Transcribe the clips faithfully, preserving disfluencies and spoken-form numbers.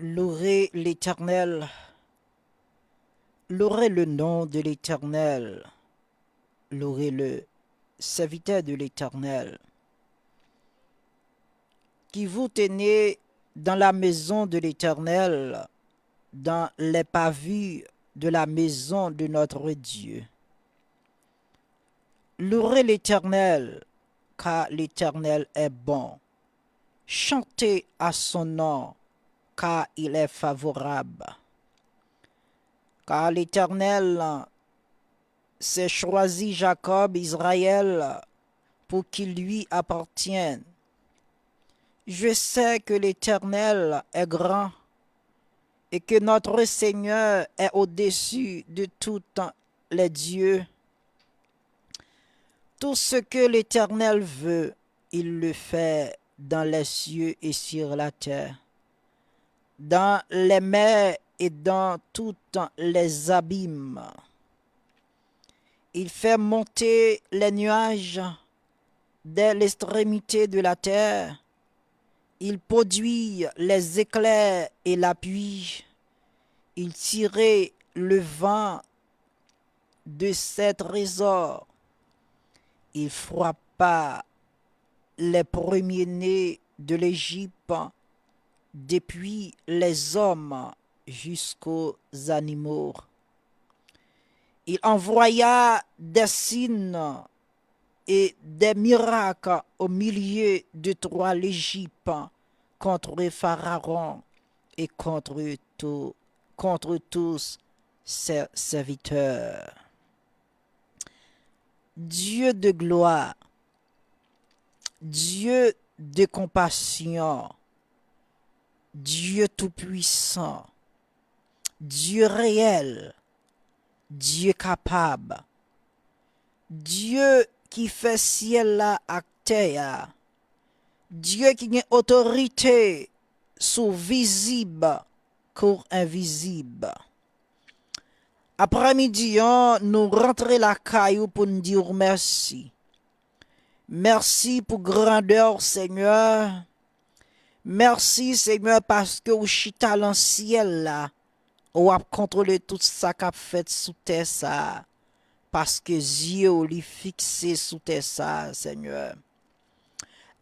Louez l'Éternel. Louez le nom de l'Éternel. Louez le serviteur de l'Éternel. Qui vous tenez dans la maison de l'Éternel, dans les pavures de la maison de notre Dieu. Louez l'Éternel, car l'Éternel est bon. Chantez à son nom, car il est favorable. Car l'Éternel s'est choisi Jacob, Israël, pour qu'il lui appartienne. Je sais que l'Éternel est grand et que notre Seigneur est au-dessus de tous les dieux. Tout ce que l'Éternel veut, il le fait dans les cieux et sur la terre, dans les mers et dans tous les abîmes. Il fait monter les nuages dès l'extrémité de la terre. Il produit les éclairs et la pluie. Il tire le vent de ses trésors. Il frappa les premiers-nés de l'Égypte, depuis les hommes jusqu'aux animaux. Il envoya des signes et des miracles au milieu de toi, l'Égypte, contre Pharaon et contre tout, contre tous ses serviteurs. Dieu de gloire, Dieu de compassion, Dieu tout-puissant, Dieu réel, Dieu capable, Dieu ki fè syèl la ak tè a, Dieu ki gen otorite sou vizib kou envizib. Aprèmidi an, nou rantre lakay ou pou n di w mèsi. Mèsi pou grandè w, Senyè. Mèsi, Senyè, paske w chita lan syèl la, w ap kontwole tout sa k ap fèt sou tè sa a, paske zye w li fikse sou tè sa a, Senyè.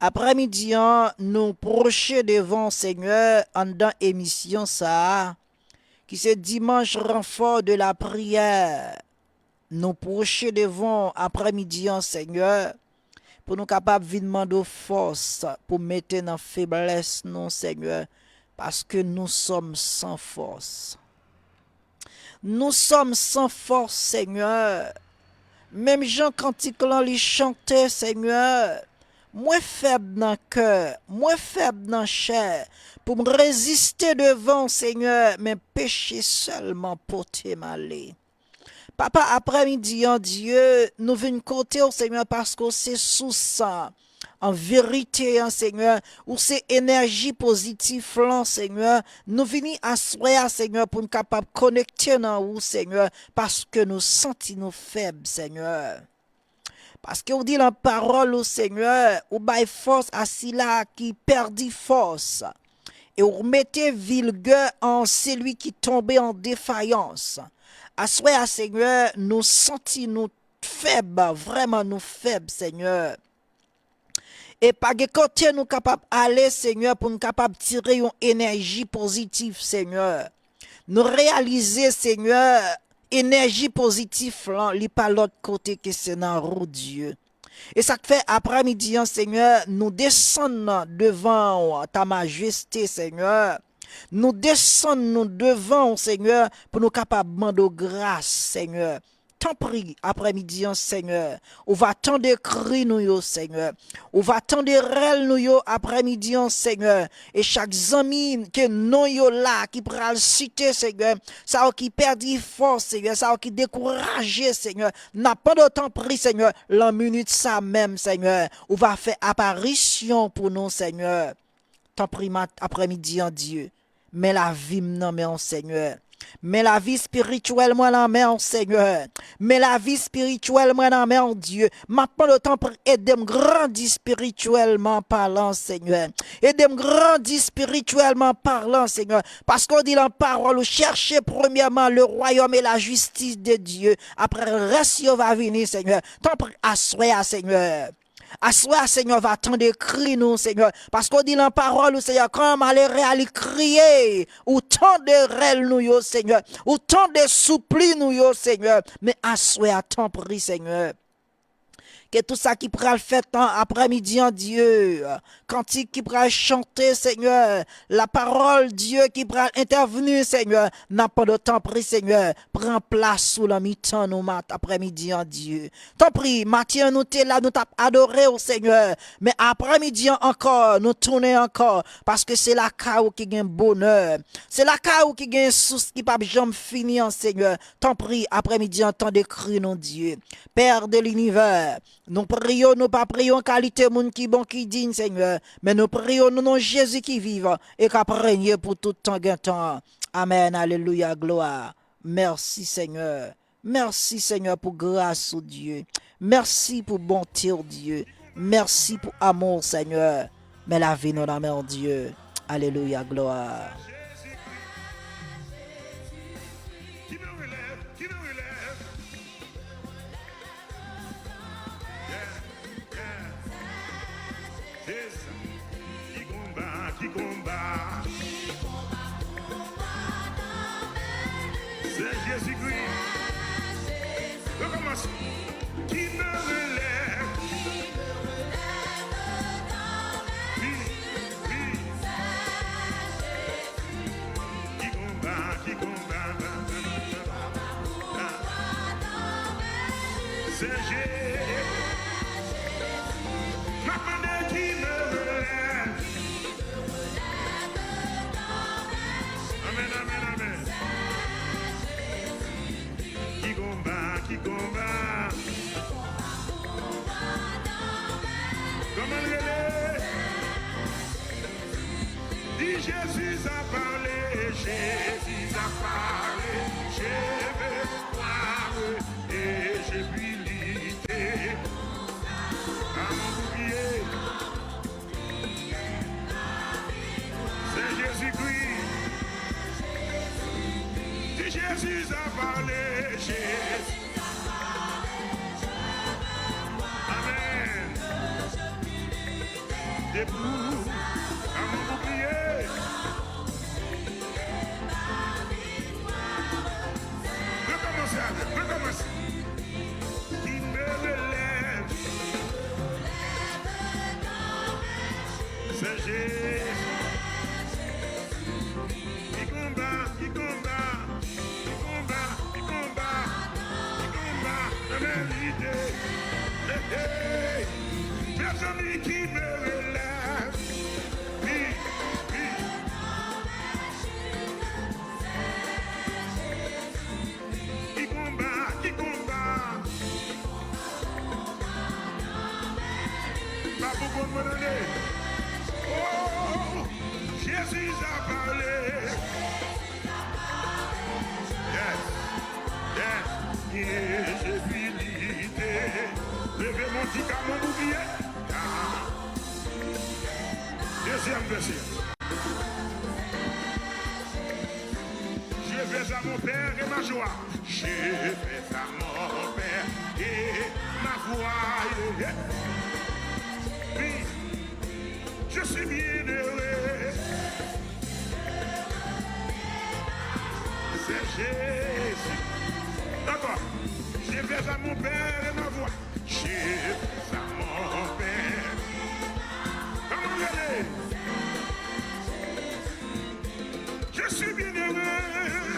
Aprèmidi an, nou pwoche devan w, Senyè, anndan emisyon sa a, ki se Dimanche Renfort de la Prière. Nou pwoche devan w aprèmidi an, Senyè, pou nou kapab vin mande w fòs pou mete nan feblès nou, Senyè, paske nous sommes sans force. Nous sommes sans force, Senyè. Menm jan kantik lan li chante, Senyè, mwen fèb nan kè, mwen fèb nan chè, pou m reziste devan w, Senyè, men peche sèlman pote m ale. Papa, aprèmidi an, Dye, nou vin kote w, Senyè, paske w se sous an verite an, Senyè. Ou se enèji pozitif lan, Senyè. Nou vini aswè a, Senyè, pou n kapab konekte nan ou, Senyè, paske nou santi nou fèb, Senyè. Paske w di lan pawòl ou, Senyè, ou bay fòs a sila ki pèdi fòs, e ou mete vigè an seli ki tonbe an defayans. Aswè a, Senyè, nou santi nou fèb, vrèman nou fèb, Senyè. E pa gen kote nou kapab ale, Senyè, pou n kapab tire yon enèji pozitif, Senyè. Nou reyalize, Senyè, enèji pozitif lan, li pa lòt kote ke se nan ou, Dye. E sa k fè aprèmidi an, Senyè, nou desann devan w, ta majeste, Senyè. Nou desann nou devan w, Senyè, pou nou kapab mande w gras, Senyè. Tanpri, aprèmidi an, Senyè, ou va tande kri nou yo, Senyè. Ou va tande rèl nou yo aprèmidi an, Senyè. E chak zanmi ke non yo la ki pral site, Senyè, sa yo ki pèdi fòs, Senyè, sa yo ki dekouraje, Senyè, n ap mande w tanpri, Senyè, lan minit sa menm, Senyè, ou va fè aparisyon pou nou, Senyè. Tanpri, mat-, aprèmidi an, Dye, men lavi m nan men w, Senyè. Men lavi espirityèl mwen nan men w, Senyè. Men lavi espirityèl mwen nan men w, Dye. M ap mande w, tanpri, ede m grandi espirityèlman palan, Senyè. Ede m grandi espirityèlman palan, Senyè. Paske w di nan pawòl ou, chèche premyèman le royaume et la justice de Dieu. Apre, rès yo va vini, Senyè. Tanpri, aswè a, Senyè. Aswè a, Senyè, va tande kri nou, Senyè. Paske w di nan pawòl ou, Senyè, kan malere a li kriye, ou tande rèl nou yo, Senyè. Ou tande soupli nou yo, Senyè. Men aswè a, tanpri, Senyè. Ke tout sa ki pral fèt an aprèmidi an, Dye, kantik ki pral chante, Senyè, lapawòl, Dye, ki pral entèvni, Senyè, n ap mande w, tanpri, Senyè, pran plas ou nan mitan nou mat aprèmidi an, Dye. Tanpri, maten an nou te la, nou t ap adore w, Senyè. Men aprèmidi an ankò, nou tounen ankò, paske se lakay ou ki gen bonè. Se lakay ou ki gen sous ki p ap janm fini an, Senyè. Tanpri, aprèmidi an, tande kri nou, Dye. Pè de linivè, nou priye w, nou pa priye w an kalite moun ki bon, ki diy, Senyè, men nou priye w nan non Jezi ki viv e k ap renye pou tout tan gen tan. Amèn, alelouya, glwa. Mèsi, Senyè. Mèsi, Senyè, pou gras ou, Dye. Mèsi pou bonte w, Dye. Mèsi pou amou w, Senyè. Men lavi nou nan men w, Dye. Alelouya, glwa. Ki nan relèv, ki nan relèv. Yeah, yeah. Jezi. Ki konba, ki konba. Se Jezikri. Rekòmanse. Ki nan relèv. Wi, wi. Ki konba, ki konba, ba, ba, ba, ba. Se Jezi. M ap mande ki nan relèv. Amèn, amèn, amèn. Ki konba, ki konba. Kòman l rele? Dis Jésus a parlé, Jésus a parlé, je veux croire et je puis lutter. Amon pou priye. Se Jezikri. Dis Jésus a parlé, Jésus. Amèn. Debout. Amèn, pou priye. Rekòmanse avè m, rekòmanse. Ki me relève. Se Jezi. Ki konba, ki konba, ki konba, ki konba, ki konba nan men lide. Hey, hey. Mezanmi, ki me relève. Wi, wi. Ki konba, ki konba. Pa pou konn mwen tande. Oh, Jésus a parlé. Yes, yes. Ye Jezi lite. Leve mon ti kamon pou priye. Ah. Dezyèm vèsè. Je vais à mon père et ma joie. Je vais à mon père et ma voix. Yeah. Oui. Je suis bien heureux. C'est Jésus. D'accord. Je vais à mon père et ma voix. Je vais à mon père. Come on, ready? Je suis bien heureux.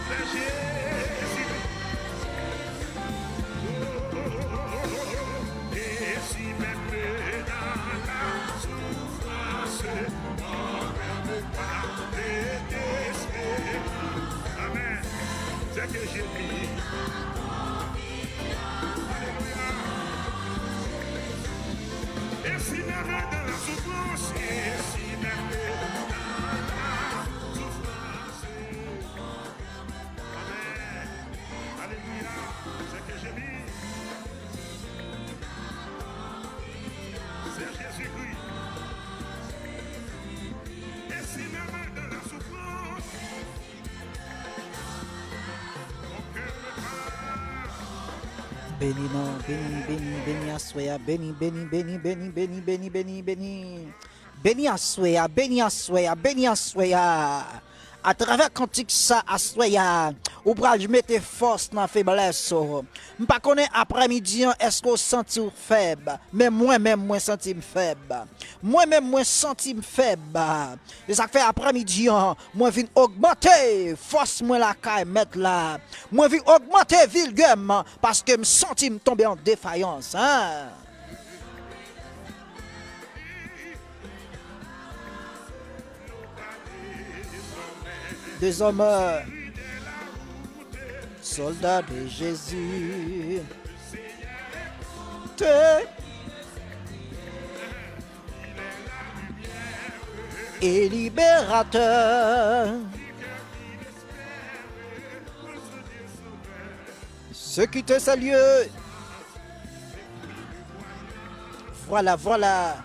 C'est Jésus. Oh, oh, oh, oh, oh. Et si même dans la souffrance, mon cœur me parle d'espérance. Amen. C'est que j'ai mis. Alléluia. Et si même dans la souffrance, et si même dans la Beni non, beni, beni, beni aswè a, beni, beni, beni, beni, beni, beni, beni, beni. Beni aswè a, beni aswè a, beni aswè a. Atravè kantik sa aswè a, ou pral mete fòs nan feblès ou. M pa konnen aprèmidi an, èske w santi w fèb? Men mwen menm, mwen santi m fèb. Mwen menm, mwen santi m fèb. Se sa k fè aprèmidi an, mwen vin ogmante fòs mwen lakay Mèt la. Mwen vin ogmante vigè m, paske m santi m tonbe an defayans, en. Dezòmè, sòlda de Jezi, te e liberatè. Ce qui te salue. Voilà, voilà.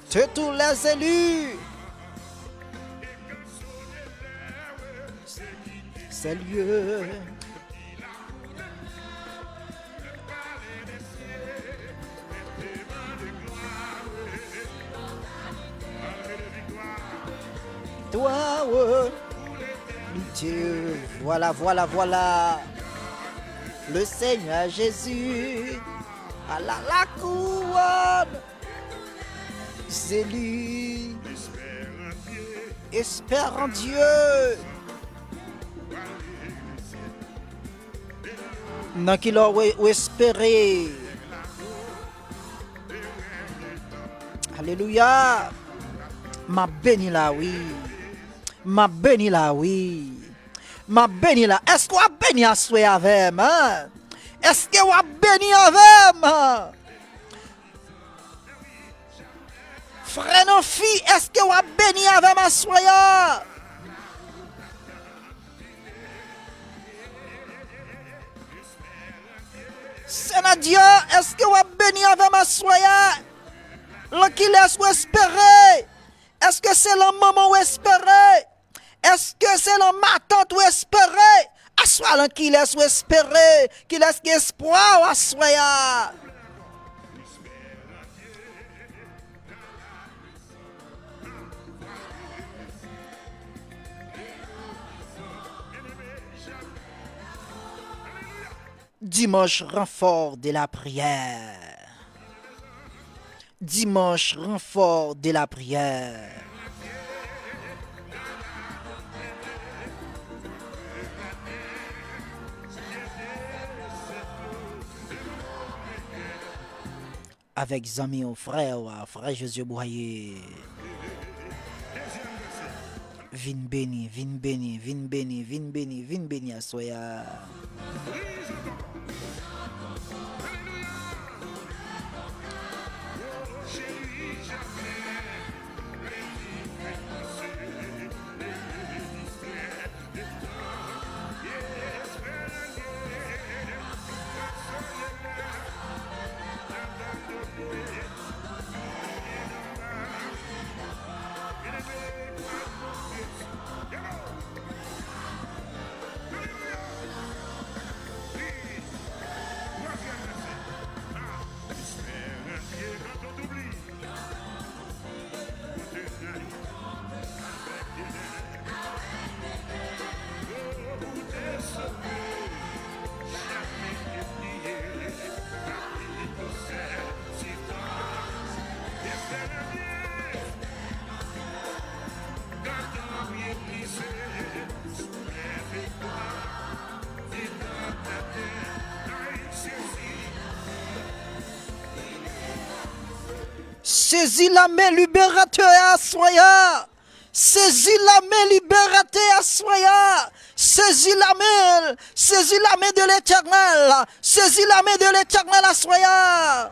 De tous les élus. Salue. Toi, oh, Dieu. Voilà, voilà, voilà. Le Seigneur Jésus a la, la couronne. Zéli. Espère en Dieu. Nan ki lè w, w espere? Alelouya! M ap beni la, wi. M ap beni la, wi. M ap beni la. Èske w ap beni aswè avè m, en? Èske w ap beni avè m? Frè nan fi, èske w ap beni avè m aswè a? Sè Nadia, èske w ap beni avè m aswè a? Lankilès ou espere? Èske se lan manman w espere? Èske se lan matant ou espere? Aswè a, lankilès ou espere? Kilès ki espwa w aswè a? Dimanche, renfort de la prière. Dimanche, renfort de la prière. Avèk zanmi w, frè w, frè Jozye Bwaye. Vin beni, vin beni, vin beni, vin beni, vin beni aswè a. Sezi lame liberatè a aswè a. Sezi lame liberatè a aswè a. Sezi lame, sezi lame de Letènèl. Sezi lame de Letènèl aswè a.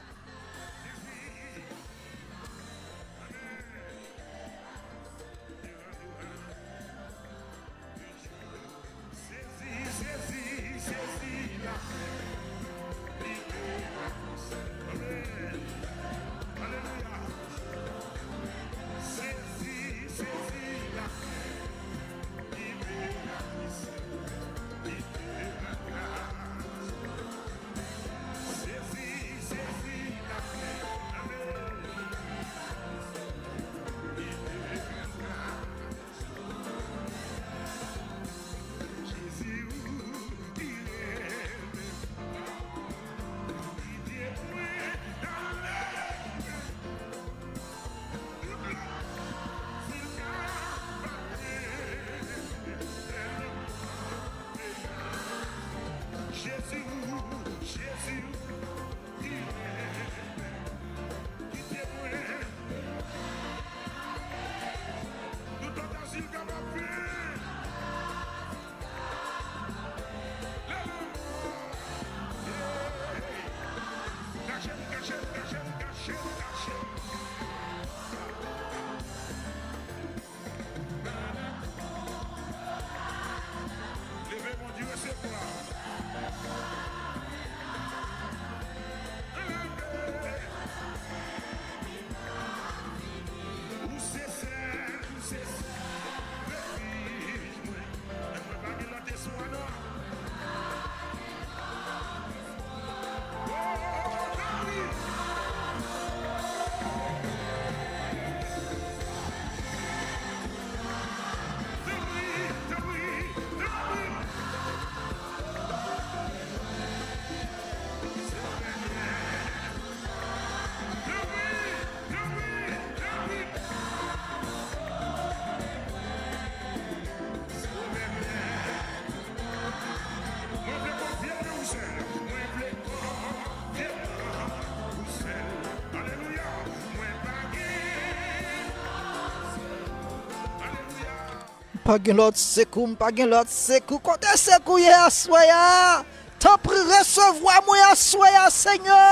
Pa gen lòt sekou, m pa gen lòt sekou. Kote sekou ye aswè a? Tanpri, resevwa mwen aswè a, Senyè.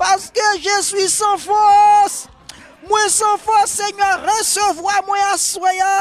Paske je suis sans force. Mwen san fòs, Senyè, resevwa mwen aswè a.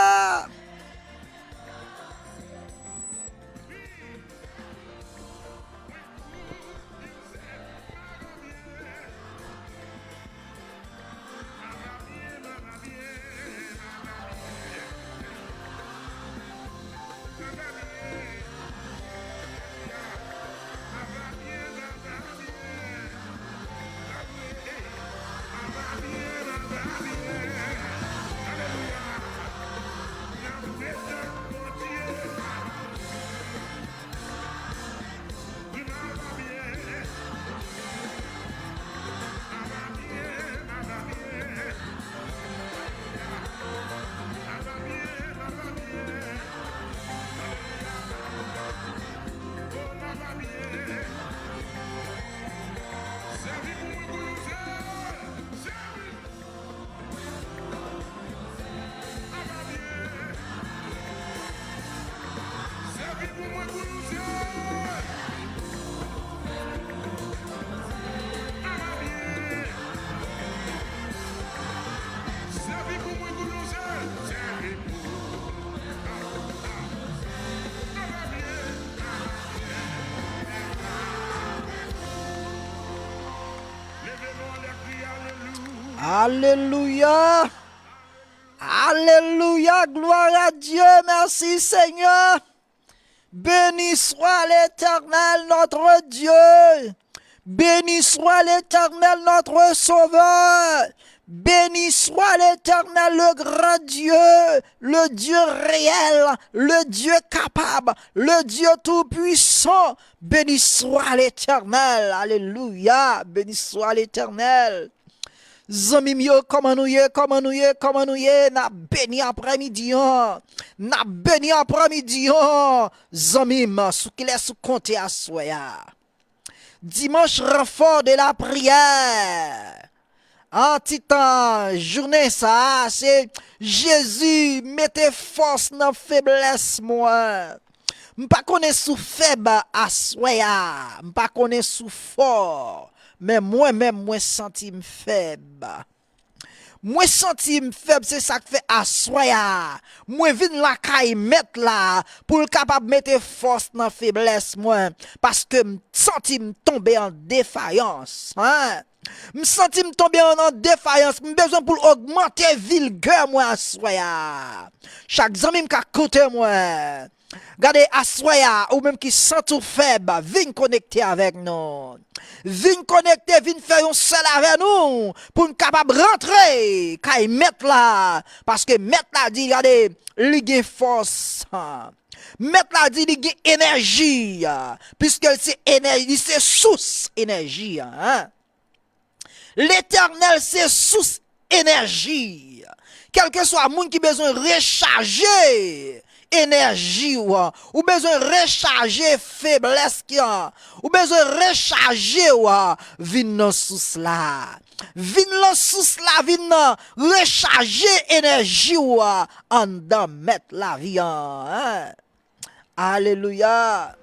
Alelouya! Alelouya! Gloire à Dieu! Merci, Seigneur! Béni soit l'Éternel, notre Dieu! Béni soit l'Éternel, notre Sauveur! Béni soit l'Éternel, le grand Dieu, le Dieu réel, le Dieu capable, le Dieu tout-puissant! Béni soit l'Éternel! Alelouya! Béni soit l'Éternel! Zanmi m yo, kòman nou ye? Kòman nou ye? Kòman nou ye? N ap beni aprèmidi an. N ap beni aprèmidi an. Zanmi m, sou kilès ou konte aswè a? Dimanche renfort de la prière. An titan jounen sa a, se Jezi mete fòs nan feblès mwen. M pa konnen si w fèb aswè a, m pa konnen si w fò, men mwen menm, mwen santi m fèb. Mwen santi m fèb, se sa k fè aswè a, mwen vin lakay Mèt la pou l kapab mete fòs nan feblès mwen, paske m santi m tonbe an defayans. Hein? M santi m tonbe an, an defayans. M bezwen pou l ogmante vigè mwen aswè a. Chak zanmi m k ap koute mwen, gade, aswè a, ou menm ki santi w fèb, vin konekte avèk nou. Vin konekte, vin fè yon sèl avè nou, pou n kapab rantre kay Mèt la. Paske Mèt la di, gade, li gen fòs. Mèt la di li gen enèji, piske l se enèji, li se sous enèji an. Letènèl se sous enèji. Kèlkeswa moun ki bezwen rechaje enèji w, ou bezwen rechaje feblès ki an, ou bezwen rechaje w, vin nan sous la. Vin nan sous la, vin nan rechaje enèji w anndan Mèt lavi an. Alelouya.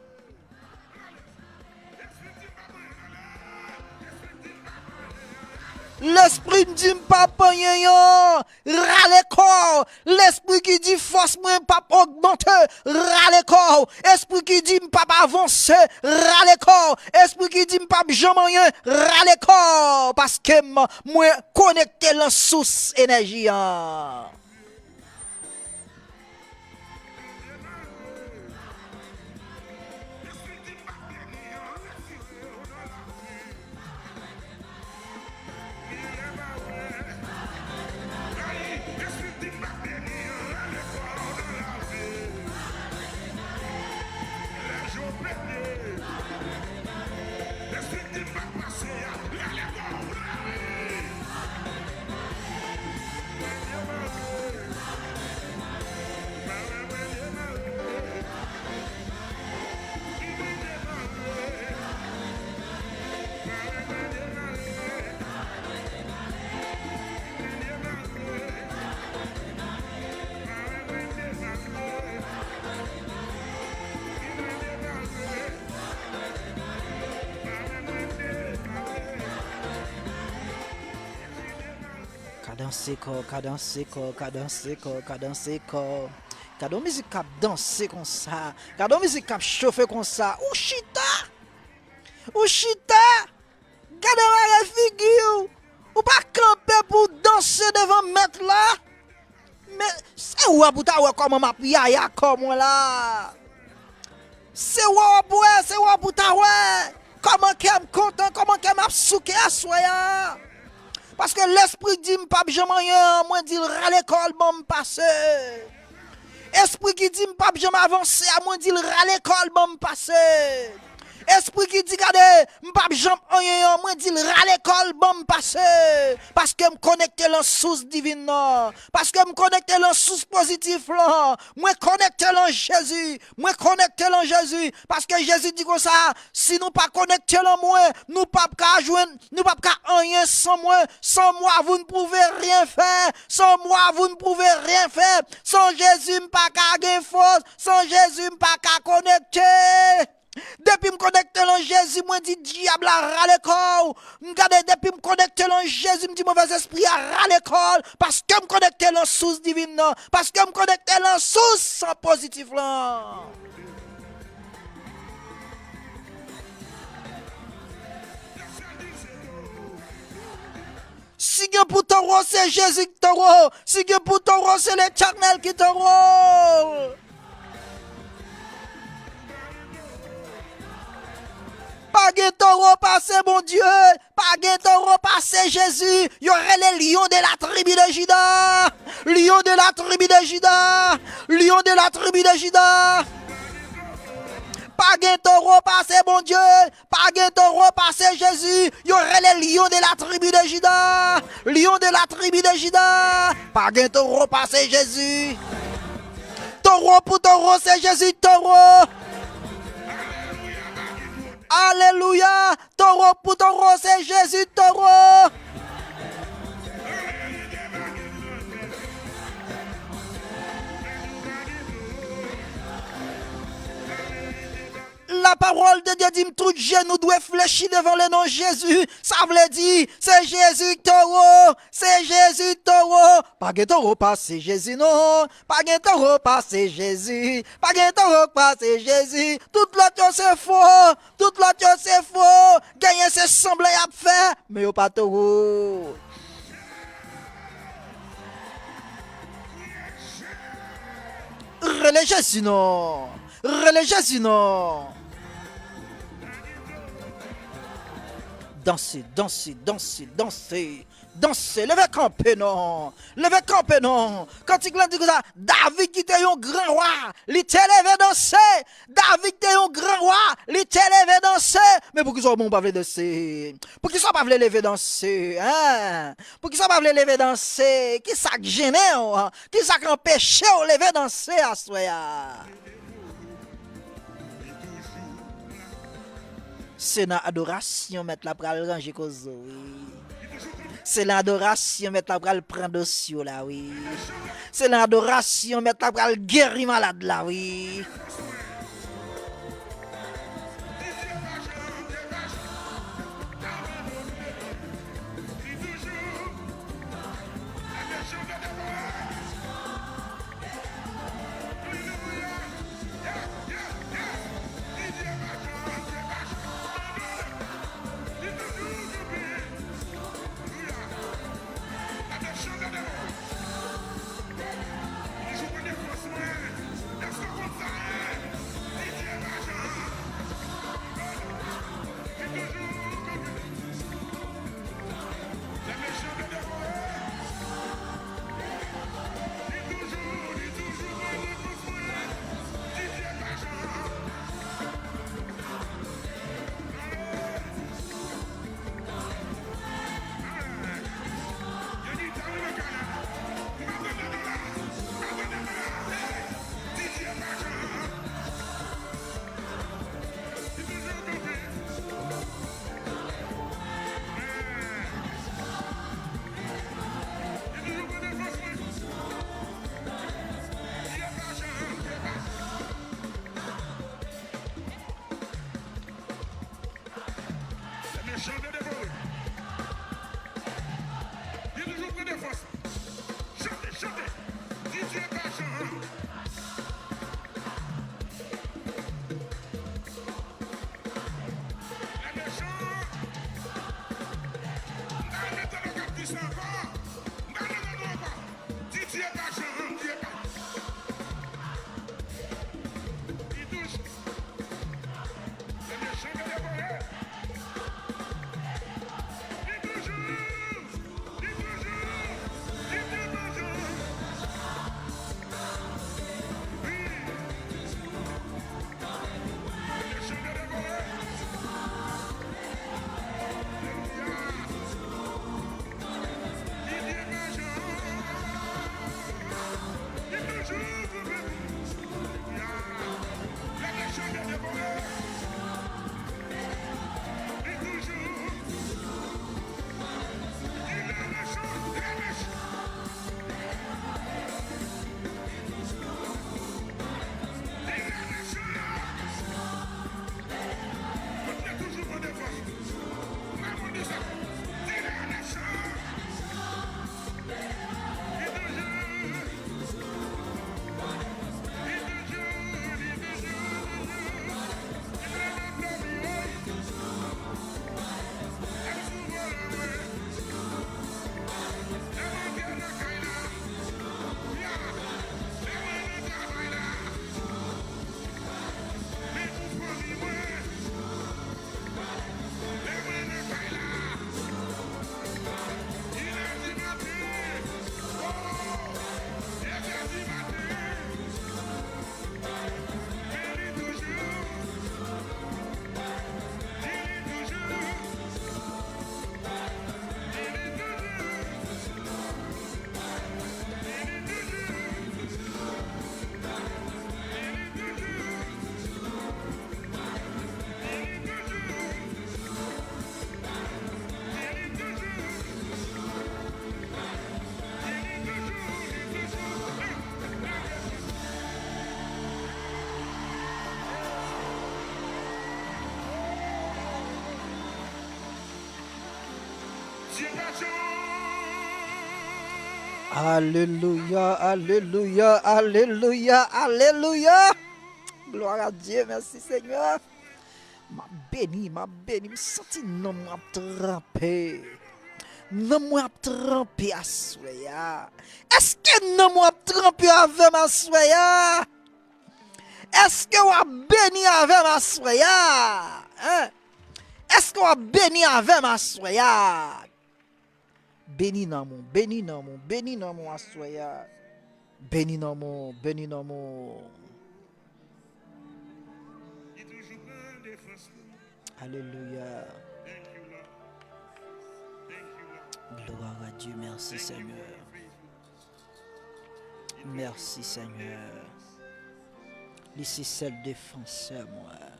Lespri m di m p ap anyen an, rale kò w. Lespri ki di fòs mwen p ap ogmante, rale kò w. Espri ki di m p ap avanse, rale kò w. Espri ki di m p ap janm anyen, rale kò w. Paske m, mwen konekte lan sous enèji an. Danse kò, ka danse kò, ka danse kò, ka danse kò. Gade yon mizik k ap danse konsa. Gade yon mizik k ap chofe konsa. Ou chita! Ou chita! Gade mare figi w! Ou pa kanpe pou w danse devan mèt la! Men, se ou a pou ta wè kòman m ap yaya kò mwen la! Se ou a pou wè, se ou a pou ta wè kòman kè m kontan, kòman kè m ap souke aswè a! Paske lespri di m p ap janm anyen an, mwen di l rale kò l ban m pase. Espri ki di m p ap janm avanse a, mwen di l rale kò l ban m pase. Espri ki di gade, m p ap janm anyen an, mwen di l rale kò l ban m pase. Paske m konekte lan sous divin nan. Paske m konekte lan sous pozitif lan. Mwen konekte lan Jezi. Mwen konekte lan Jezi. Paske Jezi di konsa, si nou pa konekte lan mwen, nou p ap ka jwenn, nou p ap ka anyen san mwen. Sans moi, vous ne pouvez rien faire. Sans moi, vous ne pouvez rien faire. San Jezi, m pa ka gen fòs. San Jezi, m pa ka konekte. Depi m konekte lan Jezi, mwen di dyab la rale kò w. M gade, depi m konekte lan Jezi, m di movèzespri a rale kò l. Paske m konekte lan sous divin nan. Paske m konekte lan sous san pozitif lan. Si gen pou towo, se Jezi ki towo. Si gen pou towo, se Letènèl ki towo. Pa gen towo pase Bondye. Pa gen towo pase Jezi. Yo rele Lion de la tribu de Juda. Lion de la tribu de Juda. Lion de la tribu de Juda. Pa gen towo pase Bondye. Pa gen towo pase Jezi. Yo rele Lion de la tribu de Juda. Lion de la tribu de Juda. Pa gen towo pase Jezi. Towo pou towo, se Jezi towo. Alelouya. Towo pou towo, se Jezi towo. La parole de Dieu di m tout jenou dwe flechi devan le non Jezi. Sa vle di, se Jezi k towo, se Jezi k towo. Pa gen towo pase Jezi non. Pa gen towo pase Jezi. Pa gen towo pase Jezi. Tout lòt yo se fo. Tout lòt yo se fo. Genyen se sanble y ap fè. Men yo pa towo. Rele Jezi non. Rele Jezi non. Danse, danse, danse, danse. Danse, leve kanpe non. Leve kanpe non. Kantik lan di konsa, David ki te yon gran wa, li te leve danse. David te yon gran wa, li te leve danse. Men poukisa w menm ou pa vle danse? Poukisa w pa vle leve danse? Hein? Poukisa w pa vle leve danse? Kisa k jennen w? Kisa k anpeche w leve danse aswè a? Se nan adorasyon mèt la pral ranje koze w, wi. Se nan adorasyon mèt la pral pran dosye w la, wi. Se nan adorasyon mèt la pral geri malad la, wi. Sa va? N a leve nou anba. Didye pa jan, Didye pa. Li toujou. Lè mechan vle devore. Li toujou. Li toujou. Didye pa jan. Wi. Lè mechan vle devore. Alelouya. Li byen mechan. Li toujou pou beni. Alelouya. Lè mechan vle devore. Li toujou. Li lè mechan, lè mechan. Li lè mechan. Bondye toujou pran defans. Mwen mande sa. Li lè mechan. Li toujou. Li toujou, li toujou, toujou. Li lè mwen dòmi, wi. Lè m sou vòlè, wi. Lè m antre nan kay la. Ya. Lè mwen nan travay la. Men pou fanmi mwen. Lè mwen nan kay la, inè di maten, o, sèt è di maten, men li toujou, li, li toujou, li, li toujou, li, li toujou. Alelouya, alelouya, alelouya, alelouya. Gloire à Dieu, mèsi Senyè. M ap beni, m ap beni, m santi nanm mwen ap tranpe. Nanm mwen ap tranpe aswè a. Èske nanm mwen ap tranpe avè m aswè a? Èske w ap beni avè m aswè a? Hein? Èske w ap beni avè m aswè a? Beni nanm ou, beni nanm ou, beni nanm ou aswè a. Beni nanm ou, beni nanm ou. Li toujou pran defans mwen. Alelouya. Thank you, Lord. Thank you, Lord. Gloire à Dieu, mèsi Senyè. Mèsi Senyè. Li se sèl defansè mwen.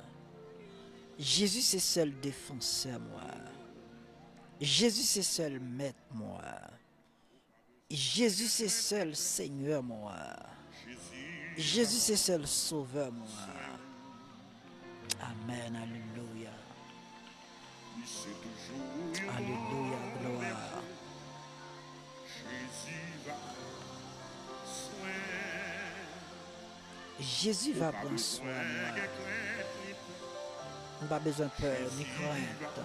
Jezi se sèl defansè mwen. Jezi se sèl mèt mwen. Jezi se sèl Senyè mwen. Jezi se sèl Sovè mwen. Amèn, alelouya. Alelouya, glwa. Jezi va pran swen mwen. M pa bezwen pè ni krent.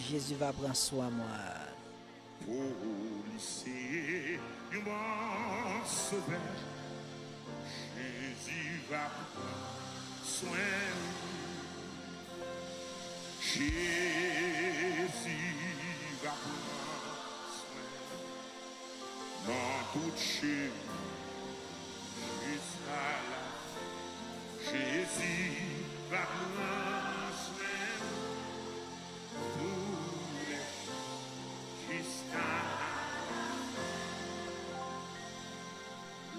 Jezi va pran swen mwen. O, li se yon bon sovè. Jezi va pran swen ou. Jezi va pran swen ou. Nan tout chemen, jiska lafen, Jezi va pran swen ou. Toulèjou jiska lafen.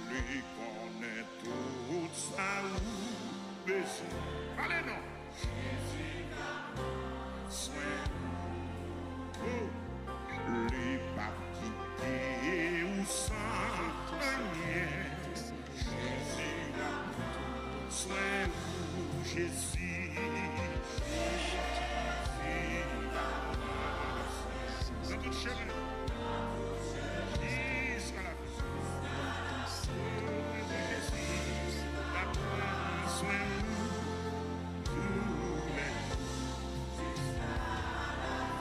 Li konnen tout sa ou bezwen. Pale non. Jezi va pran swen ou. Li p ap kite ou san anyen. Jezi va pran swen ou, Jezi. Jezi va pran swen ou. Nan tout chemen. Jiska lafen. Jezi va pran swen ou. Toulèjou. Jiska lafen.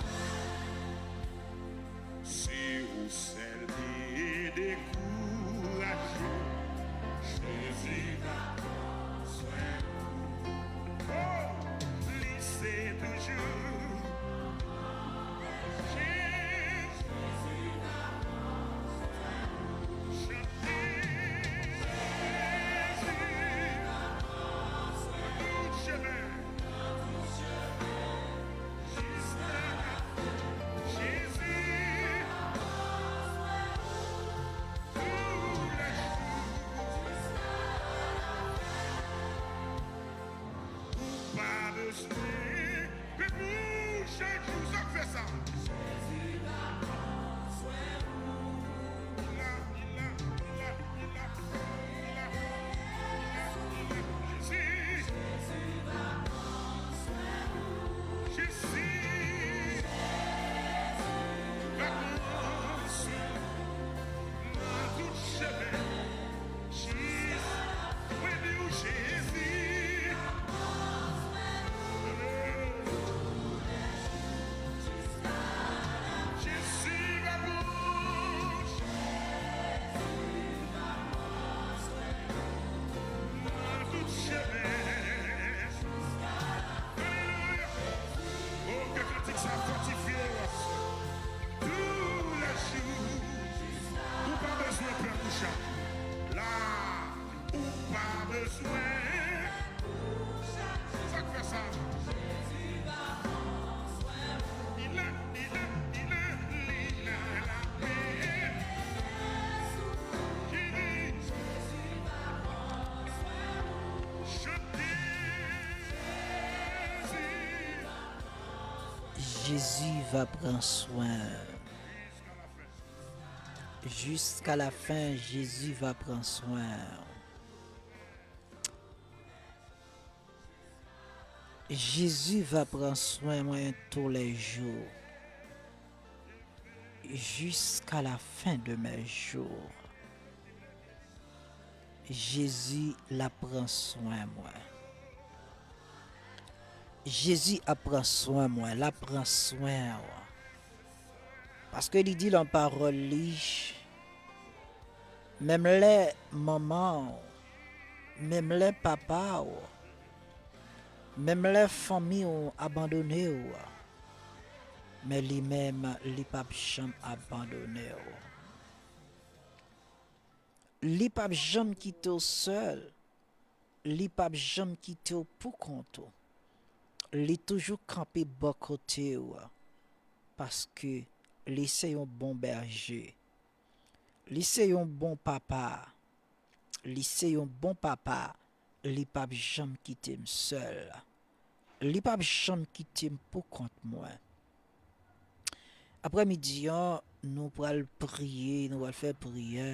Pran pou chak jou, sa k fè sa. Li la, li la, li la, li la, li la, li la, li la. Jezi. Jezi. Va pran swen nan tout chemen. Jis mwen di w Jezi. Jezi va pran swen. Nan tout chemen. Alelouya. Oh, ke kantik sa fòtifye w. Tou lè jou. Ou pa bezwen pè pou chak jou. La, ou pa bezwen. Sa k fè sa? Li la, li la, li la, li la, la pè. Jezi. Chante. Jezi va pran swen. Jiska lafen, Jezi va pran swen. Jezi va pran swen mwen toulèjou. Jiska lafen de mes jours. Jezi, l ap pran swen mwen. Jezi ap pran swen mwen, l ap pran swen w. Paske li di nan pawòl li, menm lè manman w, menm lè papa w, menm lè fanmi w abandone w, men li menm, li p ap janm abandone w. Li p ap janm kite w sèl. Li p ap janm kite w pou kont ou. Li toujou kanpe bò kote w, paske li se yon bon bèje. Li se yon bon papa. Li se yon bon papa. Li p ap janm kite m sèl. Li p ap janm kite m pou kont mwen. Aprèmidi an, nou pral priye, nou pral fè priyè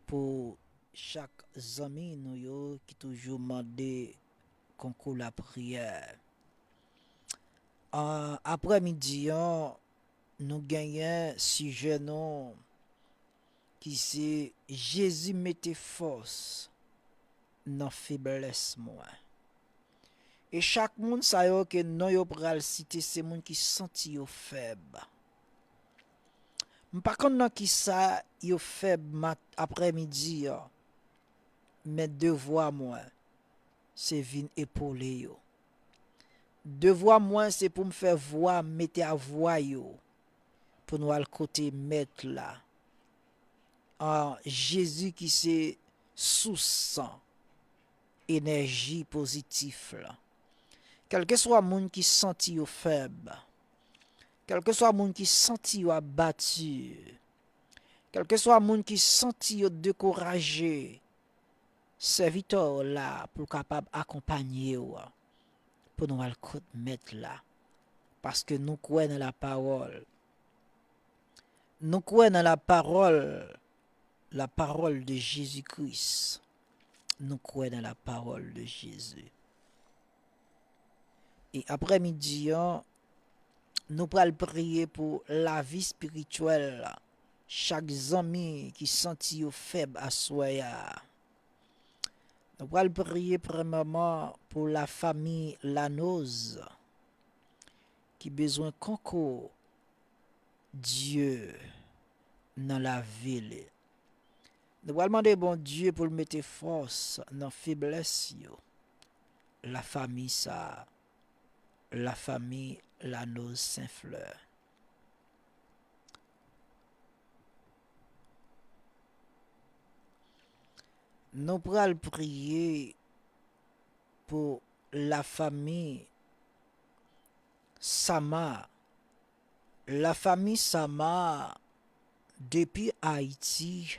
pou chak zanmi nou yo ki toujou mande konkou lapriyè. An, aprèmidi an, nou genyen sijè nou ki se Jezi mete fòs nan feblès mwen. E chak moun sa yo ke non yo pral site se moun ki santi yo fèb. M pa konn nan kisa yo fèb mat-, aprèmidi an, men devwa mwen se vin epole yo. Devwa mwen se pou m fè vwa m mete a vwa yo pou nou al kote Mèt la. An Jezi ki se sous enèji pozitif la. Kèlkeswa moun ki santi yo fèb, kèlkeswa moun ki santi yo abati, kèlkeswa moun ki santi yo dekouraje, sèvitè w la pou l kapab akonpanye w pou nou al kot Mèt la, paske nou kwè nan lapawòl. Nou kwè nan lapawòl, lapawòl de Jezi Kris. Nou kwè nan lapawòl de Jezi. E aprèmidi an, nou pral priye pou lavi espirityèl chak zanmi ki santi yo fèb aswè a. Nou pral priye premyèman pou lafanmi Lanoz ki bezwen konkou Dye nan lavi li. Nou pral mande Bondye pou l mete fòs nan feblès yo. Lafanmi sa, lafanmi Lanoz Senflè. Nou pral priye pou lafanmi Sama. Lafanmi Sama depi Ayiti,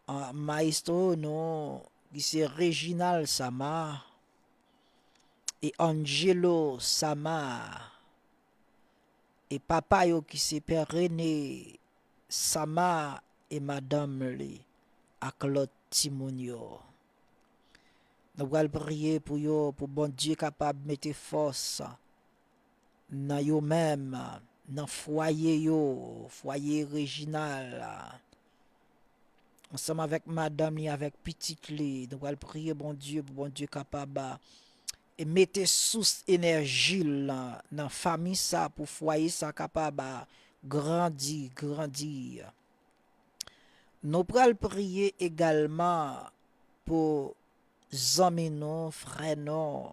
an, mayestwo nou ki se Reginald Sama, e Angelo Sama, e papa yo ki se Pè Rene Sama e madanm li, ak lòt timoun yo. Nou pral priye pou yo, pou Bondye kapab mete fòs nan yo menm, nan fwaye yo, fwaye Reginald, ansanm avèk madanm li, avèk pitit li. Nou pral priye Bondye pou Bondye kapab, e mete sous enèji l nan, nan fanmi sa, pou fwaye sa kapab, grandi, grandi. Nou pral priye egalman pou zanmi nou, frè nou,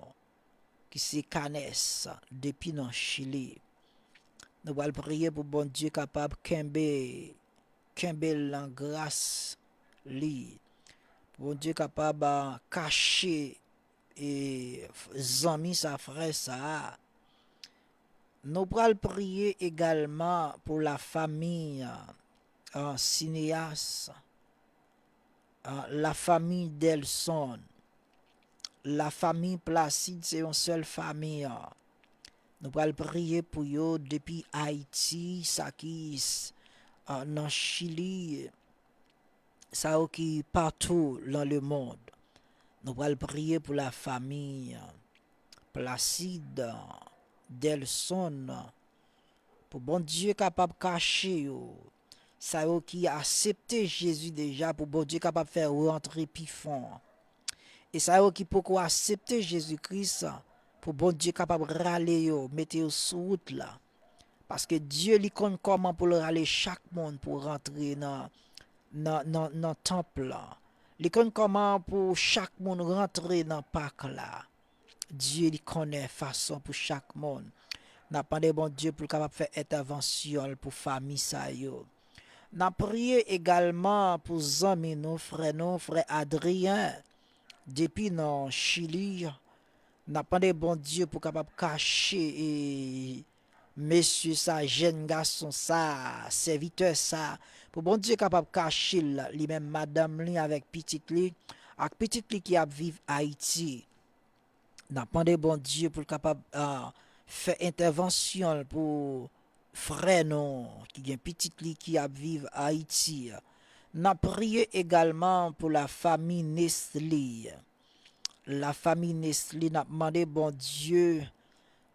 ki se Kanès, depi nan Chili. Nou pral priye pou Bondye kapab kenbe, kenbe l nan gras li. Pou Bondye kapab, ah, kache, e, f-, zanmi sa, frè sa a. Nou pral priye egalman pou la famille, ah, Cinéas, ah, la famille Delson, la famille Placide, se yon sèl fanmi, ah. Nou pral priye pou yo depi Ayiti, sa ki s-, ah, nan Chili, sa yo ki patou nan le mond. Nou pral priye pou la famille, ah, Placide, ah, Delson, ah, pou Bondye kapab kache yo. Sa yo ki aksepte Jezi deja, pou Bondye kapab fè yo rantre pi fon. E sa yo ki poko aksepte Jezi Kris, pou Bondye kapab rale yo, mete yo sou wout la. Paske Dye li konn kòman pou l rale chak moun pou rantre nan, nan, nan, nan tanp lan. Li konn kòman pou chak moun rantre nan Pak la. Dye li konnen fason pou chak moun. N ap mande Bondye pou l kapab fè entèvansyon l pou fanmi sa yo. N ap priye egalman pou zanmi nou, frè nou, frè Adrien, depi nan Chili. N ap mande Bondye pou kapab kache, e, mesye sa, jèn gason sa, sèvitè sa, pou Bondye kapab kache l, li menm, madanm li avèk pitit li, ak pitit li ki ap viv Ayiti. N ap mande Bondye pou l kapab, ah, fè entèvansyon l pou frè nou ki gen pitit li ki ap viv Ayiti. N ap priye egalman pou la famille Nestlé. La famille Nestlé, n ap mande Bondye,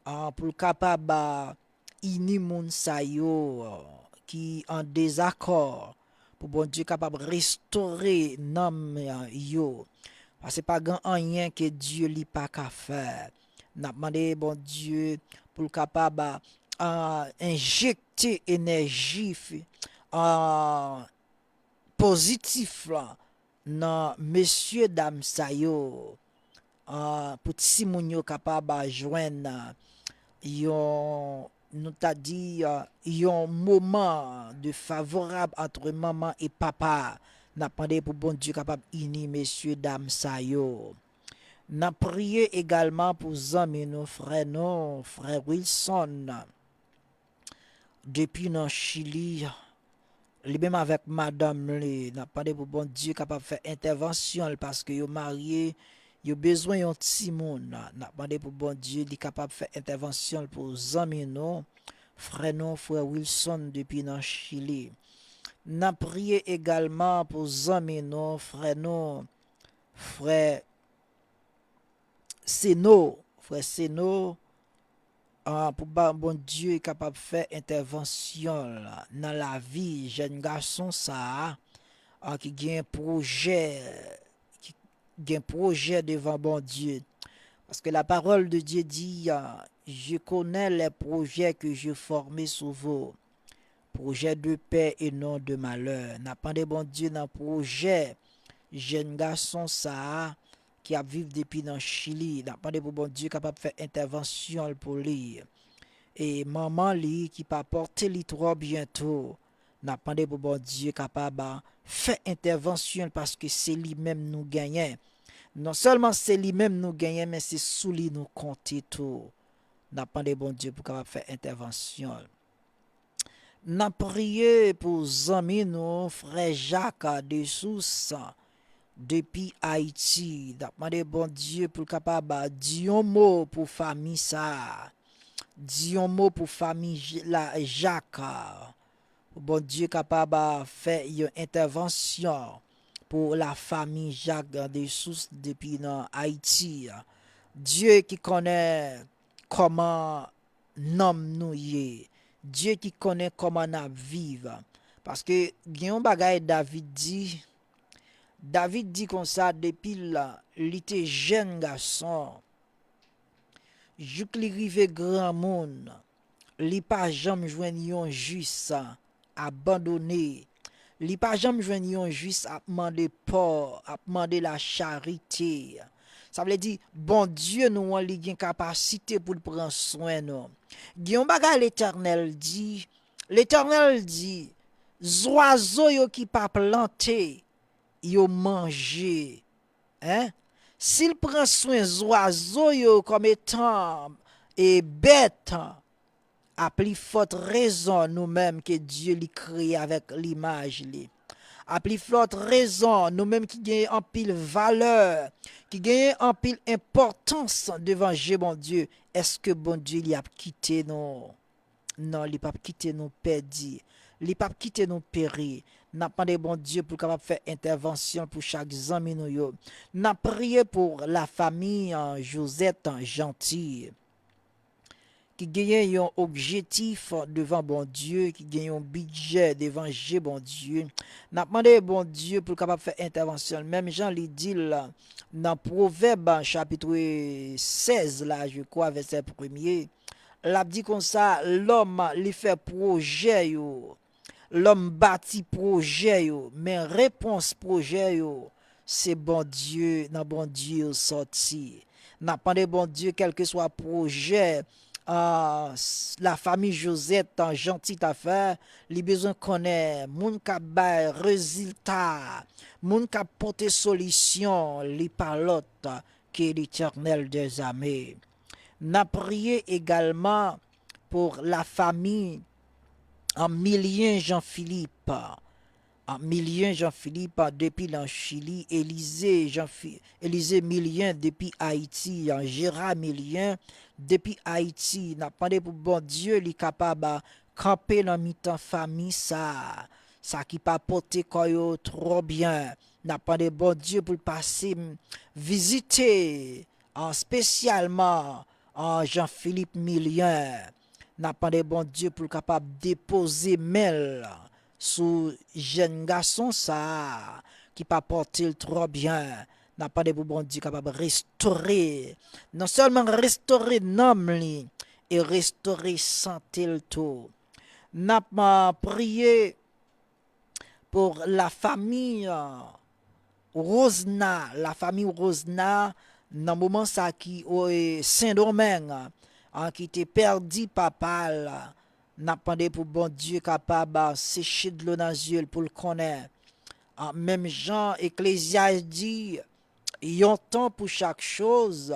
ah, pou l kapab, ah, ini moun sa yo, ah, ki an dezakò, pou Bondye kapab restore nanm, ah, yo. Paske pa gen anyen ke Dye li pa ka fè. N ap mande Bondye pou l kapab, ah, enjekte enèji fi-, ah, pozitif la nan mesye dam sa yo, ah, pou timoun yo kapab, ah, jwenn, ah, yon, nou ta di, ah, yon moman de favorab antre manman e papa. N ap mande pou Bondye kapab ini mesye dam sa yo. N ap priye egalman pou zanmi nou, frè nou, frè Wilson, depi nan Chili, li menm avèk madanm li. N ap mande pou Bondye kapab fè entèvansyon l, paske yo marye, yo bezwen yon timoun. N ap mande pou Bondye li kapab fè entèvansyon l pou zanmi nou, frè nou, frè Wilson depi nan Chili. N ap priye egalman pou zanmi nou, frè nou, frè Seno, frè Seno, ah, pou ba-, Bondye kapab fè entèvansyon l nan lavi jèn gason sa a, ah, ki gen pwojè, ki gen pwojè devan Bondye. Paske la parole de Dieu dit, ah, je connais les projets que je formé sur vous, projet de paix et non de malheur. N ap mande Bondye nan pwojè jèn gason sa a ki ap viv depi nan Chili. N ap mande pou Bondye kapab fè entèvansyon l pou li. E manman li ki pa pòte li twò byen tou. N ap mande pou Bondye kapab, ah, fè entèvansyon l, paske se li menm nou genyen. Non sèlman se li menm nou genyen, men se sou li nou konte tou. N ap mande Bondye pou kapab fè entèvansyon l. N ap priye pou zanmi nou, frè Jak Desous, depi Ayiti. N ap mande Bondye pou l kapab di yon mo pou fanmi sa a. Di yon mo pou fanmi J-, la, Jak. Pou Bondye kapab fè yon entèvansyon pou la fanmi Jak Dessources depi nan Ayiti. Dye ki konnen kòman nanm nou ye. Dye ki konnen kòman n ap viv. Paske gen yon bagay David di. David di konsa, depi l, li te jèn gason, jouk li rive granmoun, li pa janm jwenn yon jis abandone. Li pa janm jwenn yon jis ap mande pò, ap mande lacharite. Sa vle di, Bondye nou an, li gen kapasite pou l pran swen nou. Gen yon bagay Letènèl di, Letènèl di, zwazo yo ki pa plante, yo manje. Hein? Si l pran swen zwazo yo kòm etan e bèt, a pli fòt rezon nou menm ke Dye li kreye avèk limaj li. A pli fòt rezon nou menm ki genyen anpil valè, ki genyen anpil enpòtans devan je Bondye, èske Bondye li ap kite nou? Non, li p ap kite nou pèdi. Li p ap kite nou peri. N ap mande Bondye pou l kapab fè entèvansyon pou chak zanmi nou yo. N ap priye pou lafanmi, an, Josette, an, Jeanty, ki genyen yon objektif devan Bondye, ki gen yon bidjè devan je Bondye. N ap mande Bondye pou l kapab fè entèvansyon l, menm jan li di l nan Pwovèb, chapit sèz la, je kwa, vèsè premye. L ap di konsa, lòm, li fè pwojè yo. Lòm bati pwojè yo, men repons pwojè yo, se Bondye, nan Bondye yo sòti. N ap mande Bondye, kèlkeswa pwojè, ah, s-, lafanmi Josette, ah, Jeanty ta fè, li bezwen konnen moun k ap bay rezilta, moun k ap pote solisyon, li pa lòt ke Letènèl dèzame. N ap priye egalman pou lafanmi, an, Milien Jean Philippe. An, Milien Jean Philippe, an, depi nan Chili, Elize Jean Fi-, Elize Milien depi Ayiti, an, Gérard Milien depi Ayiti. N ap mande pou Bondye li kapab, a, kanpe nan mitan fanmi sa a, sa ki pa pote kò yo twò byen. N ap mande Bondye pou l pase, m, vizite, an, espesyalman, an, Jean Philippe Milien. N ap mande Bondye pou l kapab depoze men l sou jèn gason sa a ki pa pote l twò byen. N ap mande pou Bondye kapab restore, non sèlman restore nanm li, e restore sante l tou. N ap, a, priye pou lafanmi, a, Rosna, lafanmi Rosna, nan moman sa ki o, e, Sendomeng, a, ki te pèdi papa l, n ap mande pou Bondye kapab, a, seche dlo nan zye l pou l konnen. A, menm jan Eklezyas di, yon tan pou chak choz,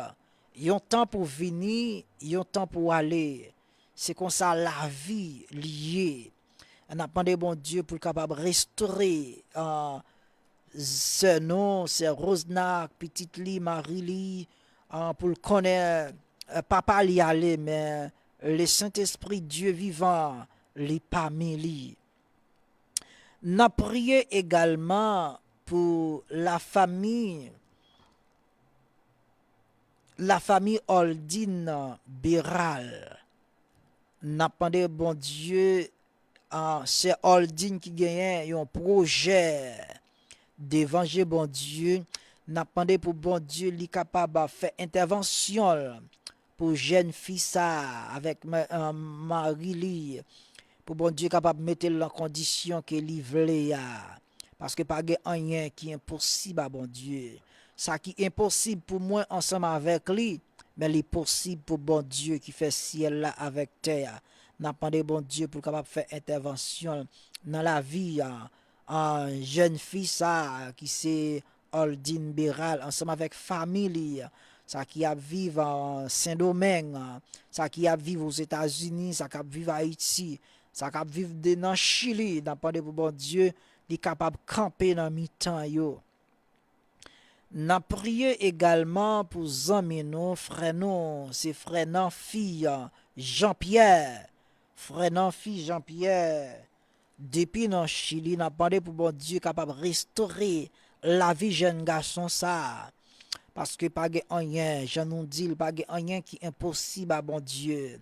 yon tan pou vini, yon tan pou ale. Se konsa lavi li ye. N ap mande Bondye pou l kapab restore, a, sè nou, sè Rosna, ak pitit li, mari li, a, pou l konnen, a, papa li ale, men Lesentespri Dye vivan, li pami li. N ap priye egalman pou lafanmi, lafanmi Aldine Béral. N ap mande Bondye, a, sè Aldine ki genyen yon pwojè devan je Bondye. N ap mande pou Bondye li kapab fè entèvansyon l pou jèn fi sa a avèk ma-, a, mari li, pou Bondye kapab mete l nan kondisyon ke li vle a. Paske pa gen anyen ki enposib a Bondye. Sa ki enposib pou mwen ansanm avèk li, men li posib pou Bondye ki fè syèl la avèk tè a. N ap mande Bondye pou l kapab fè entèvansyon l nan lavi a, a, jèn fi sa a ki se Aldine Béral ansanm avèk fanmi li, sa ki ap viv an Sendomeng, sa ki ap viv Ozetazini, sa k ap viv Ayiti, sa k ap viv de nan Chili, n ap mande pou Bondye li kapab kanpe nan mitan yo. N ap priye egalman pou zanmi nou, frè nou, se frè Nanfi Jean Pierre. Frè Nanfi Jean Pierre, depi nan Chili, n ap mande pou Bondye kapab restore lavi jèn gason sa a. Paske pa gen anyen, jan nou di l, pa gen anyen ki enposib a Bondye.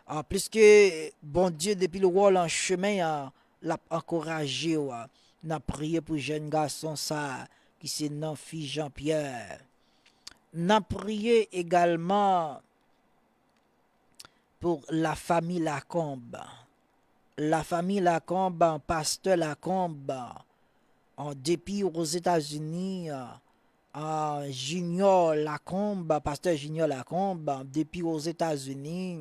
Ah, pliske Bondye, depi l wè w nan chemen an, l ap ankouraje w. N ap priye pou jèn gason sa a, ki se Nanfi Jean Pierre. N ap priye egalman pou lafanmi Lakonb. Lafanmi Lakonb, pastè Lakonb, an, depi Ozetazini, an, Junior Lakonb, pastè Junior Lakonb, depi Ozetazini,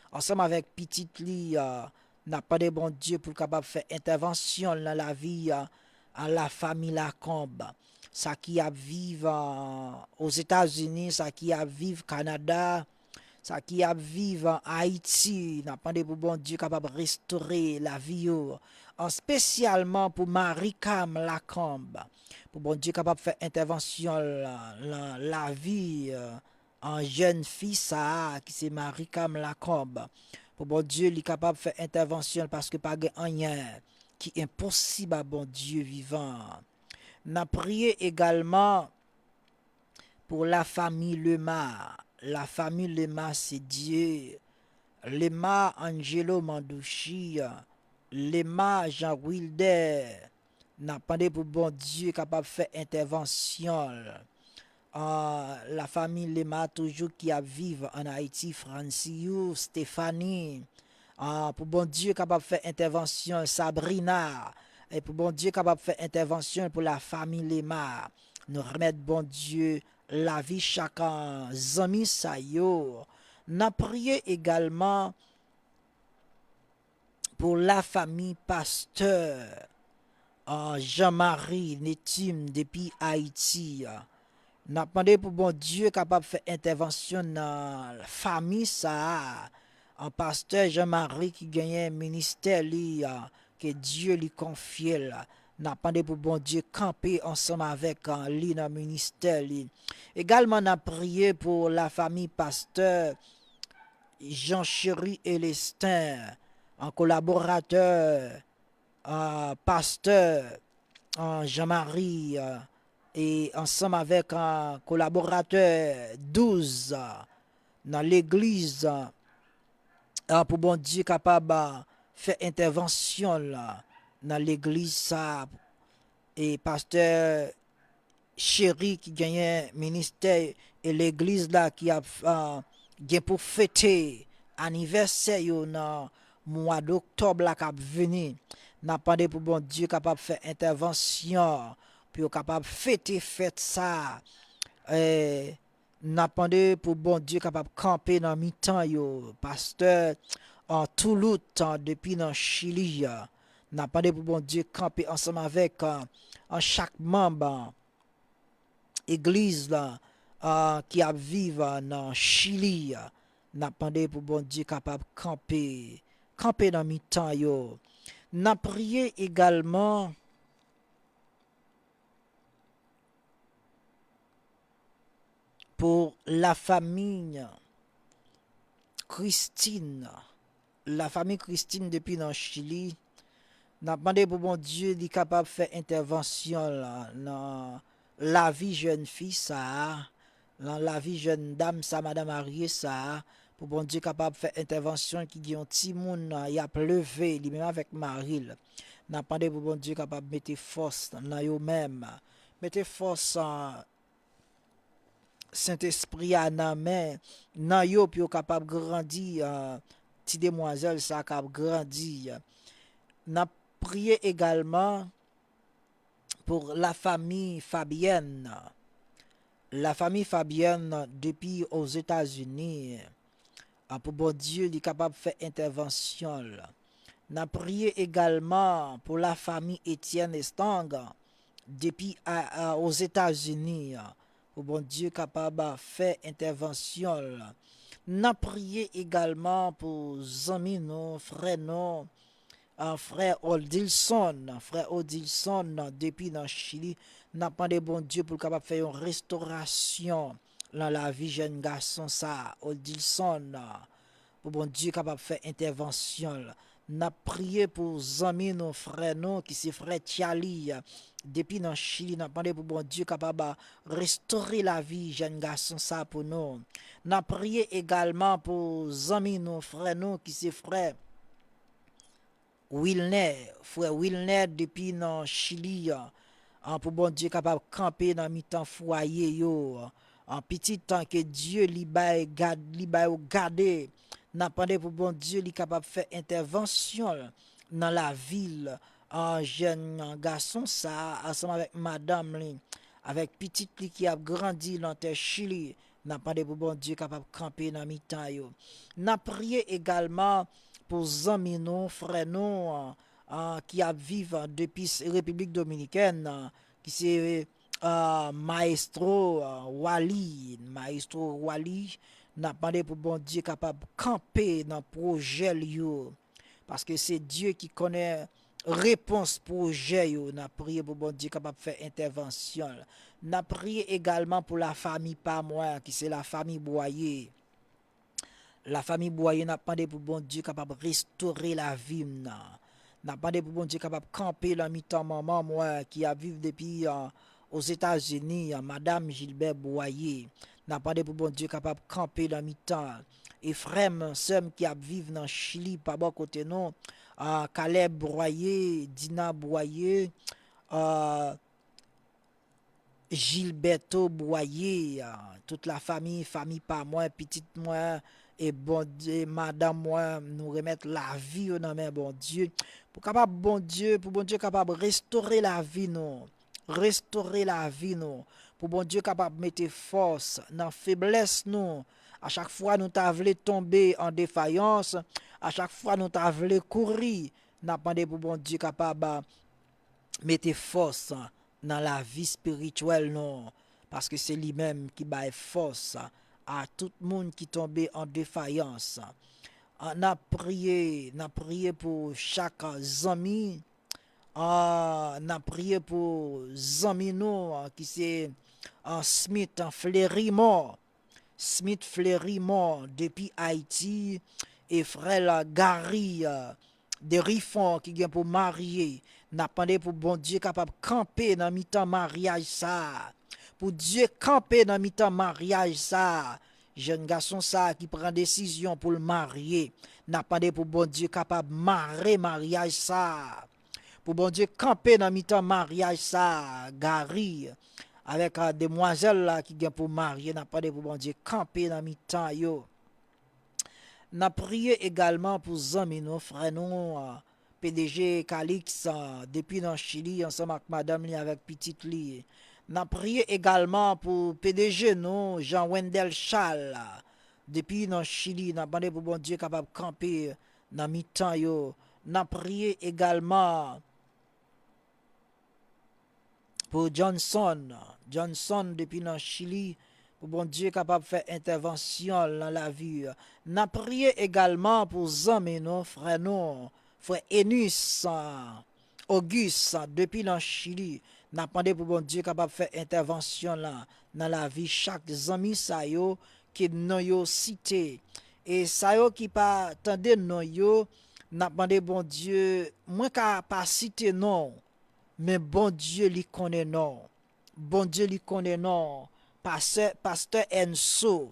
ansanm avèk pitit li, an, n ap mande Bondye pou l kapab fè entèvansyon l nan lavi, an, an lafanmi Lakonb. Sa ki ap viv, an, Ozetazini, sa ki ap viv Kanada, sa ki ap viv an Ayiti, n ap mande pou Bondye kapab restore lavi yo, an espesyalman pou Maricam Lakonb, pou Bondye kapab fè entèvansyon l nan lavi, an jèn fi sa a ki se Maricam Lakonb, pou Bondye li kapab fè entèvansyon l paske pa gen anyen ki enposib a Bondye vivan. N ap priye egalman pou lafanmi Lema. Lafanmi Lema se Dye. Lema Angelo Mandouchi, Lema Jean Wilder, n ap mande pou Bondye kapab fè entèvansyon l. Ah, lafanmi Lema toujou ki ap viv an Ayiti, Franciyou, Stéphanie. Ah, pou Bondye kapab fè entèvansyon l, Sabrina. E pou Bondye kapab fè entèvansyon l pou lafanmi Lema. Nou remèt Bondye lavi chak, ah, zanmi sa yo. N ap priye egalman pou lafanmi pastè, ah, Jean Marie Netim depi Ayiti, ah. N ap mande pou Bondye kapab fè entèvansyon nan fanmi sa a. An pastè Jean Marie ki genyen ministè li, ah, ke Dye li konfye l. N ap mande pou Bondye kanpe ansanm avèk, ah, li nan ministè li. Egalman, n ap priye pou lafanmi pastè Jean Chéry Elestin, an kolaboratè, ah, pastè, ah, Jean Marie, ah, e ansanm avèk, ah, kolaboratè douz, ah, nan legliz, ah, pou Bondye kapab, ah, fè entèvansyon l, ah, nan legliz sa a. E pastè Chéry ki genyen ministè e legliz la ki ap, ah, gen pou fete anivèsè yo nan mwa doktòb la k ap vini. N ap mande pou Bondye kapab fè entèvansyon, pou yo kapab fete fèt sa a. Eh, n ap mande pou Bondye kapab kanpe nan mitan yo. Pastè, ah, Toulout, ah, depi nan Chili, ah, n ap mande pou Bondye kanpe ansanm avèk, ah, ah, chak manm, ah, egliz la, ah, ki ap viv, ah, nan Chili, ah. N ap mande pou Bondye kapab kanpe, kanpe nan mitan yo. N ap priye egalman pou lafanmi Christine, lafanmi Christine depi nan Chili. N ap mande pou Bondye li kapab fè entèvansyon l nan lavi jèn fi sa a, nan lavi jèn dam sa, madan marye sa a, pou Bondye kapab fè entèvansyon ki gen yon timoun, y ap leve li menm avèk mari l. N ap mande pou Bondye kapab mete fòs nan yo menm. Mete fòs, ah, Sentespri a nan men, nan yo pou yo kapab grandi, ah, ti demwazèl sa k ap grandi. N ap priye egalman pou lafanmi Fabyèn. Lafanmi Fabyèn depi Ozetazini. Ah, pou Bondye li kapab fè entèvansyon l. N ap priye egalman pou lafanmi Etienne Estang depi a, a, Ozetazini, pou Bondye kapab fè entèvansyon l. N ap priye egalman pou zanmi nou, frè nou, ah, frè Odilson, frè Odilson depi nan Chili, N ap mande Bondye pou l kapab fè yon restorasyon nan lavi jèn gason sa a, Odilson, pou Bondye kapab fè entèvansyon l. N ap priye pou zanmi nou, frè nou, ki se frè Tchali, depi nan Chili. N ap mande pou Bondye kapab restore lavi jèn gason sa a pou nou. N ap priye egalman pou zanmi nou, frè nou, ki se frè Wilner, frè Wilner depi nan Chili, an, pou Bondye kapab kanpe nan mitan fwaye yo. An, pitit an ke Dye li bay gad, li bay ou gade, n ap mande pou Bondye li kapab fè entèvansyon l nan lavi l. An, jèn gason sa a, ansanm avèk madanm li, avèk pitit li ki ap grandi nan tè Chili, n ap mande pou Bondye kapab kanpe nan mitan yo. N ap priye egalman pou zanmi nou, frè nou, an, an, ki ap viv, an, depi s-, Repiblik Dominikèn, an, ki se, an, Maestro, an, Wally. Maestro Wally, n ap mande pou Bondye kapab kanpe nan pwojè l yo. Paske se Dye ki konnen repons pwojè yo. N ap priye pou Bondye kapab fè entèvansyon l. N ap priye egalman pou lafanmi pa mwen, ki se lafanmi Bwaye. Lafanmi Bwaye, n ap mande pou Bondye kapab restore lavi m nan. N ap mande pou Bondye kapab kanpe nan mitan manman mwen ki ap viv depi, an, Ozetazini, an, Madanm Gilbert Bwaye. N ap mande pou Bondye kapab kanpe nan mitan. E frè m, sè m ki ap viv nan Chili, pa bò kote nou, an, Caleb Bwaye, Dina Bwaye, an, Gilberto Bwaye, an, tout lafanmi, fanmi pa mwen, pitit mwen, e Bondye, madanm mwen, nou remèt lavi yo nan men Bondye. Pou kapab Bondye, pou Bondye kapab restore lavi nou. Restore lavi nou. Pou Bondye kapab mete fòs nan feblès nou. A chak fwa nou ta vle tonbe an defayans, a chak fwa nou ta vle kouri, n ap mande pou Bondye kapab, a, mete fòs nan lavi espirityèl nou, paske se li menm ki bay fòs a tout moun ki tonbe an defayans. An, n ap priye, n ap priye pou chak zanmi. An, n ap priye pou zanmi nou, an, ki se, an, Smith, an, Flerimon. Smith Flerimon depi Ayiti, e frè l Gary, a, Derifon ki gen pou marye. N ap mande pou Bondye kapab kanpe nan mitan maryaj sa a. Pou Dye kanpe nan mitan maryaj sa a. Jèn gason sa a ki pran desizyon pou l marye. N ap mande pou Bondye kapab mare maryaj sa a. Pou Bondye kanpe nan mitan maryaj sa a, Gary, avèk, a, demwazèl la ki gen pou marye, n ap mande pou Bondye kanpe nan mitan yo. N ap priye egalman pou zanmi nou, frè nou, a, P D G Calix, a, depi nan Chili, ansanm ak madanm li, avèk pitit li. N ap priye egalman pou P D G nou, Jean Wendel Charles, depi nan Chili. N ap mande pou Bondye kapab kanpe nan mitan yo. N ap priye egalman pou Johnson. Johnson depi nan Chili, pou Bondye kapab fè entèvansyon l nan lavi. N ap priye egalman pou zanmi nou, frè nou, frè Enis, a, Auguste, a, depi nan Chili. N ap mande pou Bondye kapab fè entèvansyon l nan lavi chak zanmi sa yo ke non yo site. E sa yo ki pa tande non yo, n ap mande Bondye, mwen ka pa site non w, men Bondye li konnen non w. Bondye li konnen non w. Pastè, pastè Enso,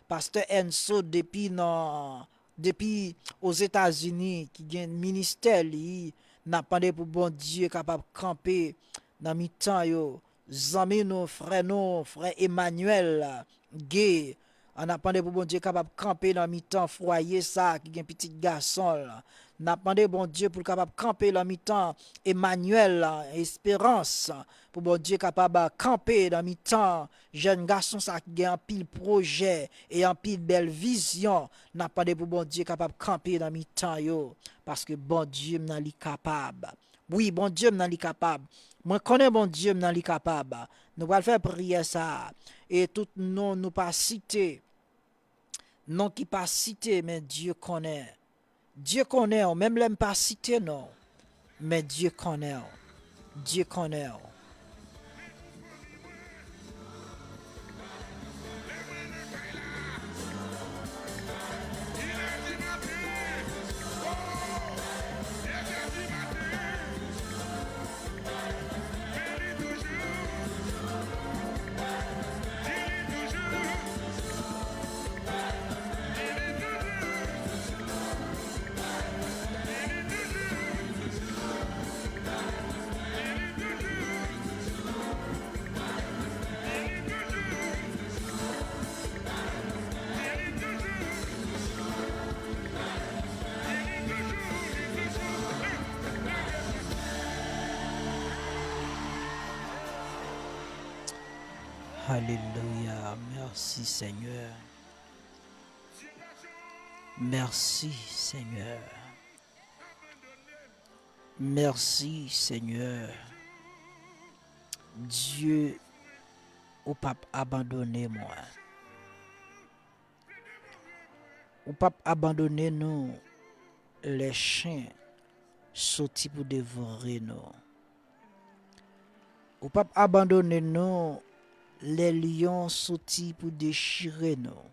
pastè Enso depi nan, depi Ozetazini ki gen ministè li, n ap mande pou Bondye kapab kanpe nan mitan yo. Zanmi nou, frè nou, frè Emmanuel Gay, an ap mande pou Bondye kapab kanpe nan mitan fwaye sa a ki gen pitit gason l. N ap mande Bondye pou l kapab kanpe nan mitan Emmanuel Esperance, pou Bondye kapab kanpe nan mitan jèn gason sa a ki gen anpil pwojè e anpil bèl vizyon. N ap mande pou Bondye kapab kanpe nan mitan yo, paske Bondye m nan li kapab. Wi, Bondye m nan li kapab. Mwen konnen Bondye m nan li kapab. Nou pral fè priyè sa a. E tout non nou pa site, non ki pa site, men Dye konnen. Dye konnen w, menm lè m pa site non w, men Dye konnen w. Dye konnen w. Alelouya. Mèsi, Senyè. Mèsi, Senyè. Mèsi, Senyè. Dye, ou p ap abandone mwen. Ou p ap abandone nou lè chen soti pou devore nou. Ou p ap abandone nou lè lyon soti pou dechire nou.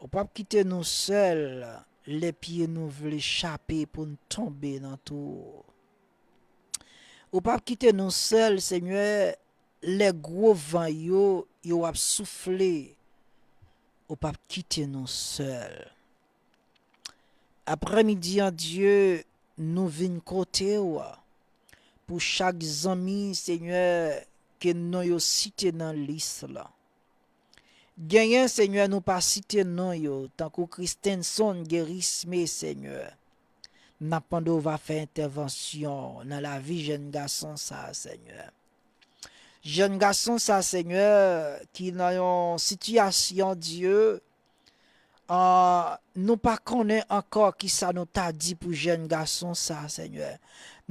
Ou p ap kite nou sèl lè pye nou vle chape pou n tonbe nan twou. Ou p ap kite nou sèl, Senyè, lè gwo van yo, yo ap soufle. Ou p ap kite nou sèl. Aprèmidi an, Dye, nou vin kote w pou chak zanmi, Senyè, ke non yo site nan lis la. Genyen, Senyè, nou pa site non yo, tankou Christenson Guérismé, Senyè. N ap mande w va fè entèvansyon nan lavi jèn gason sa a, Senyè. Jèn gason sa, Senyè, ki nan yon sitiyasyon, Dye, ah, nou pa konnen ankò kisa nou ta di pou jèn gason sa, Senyè.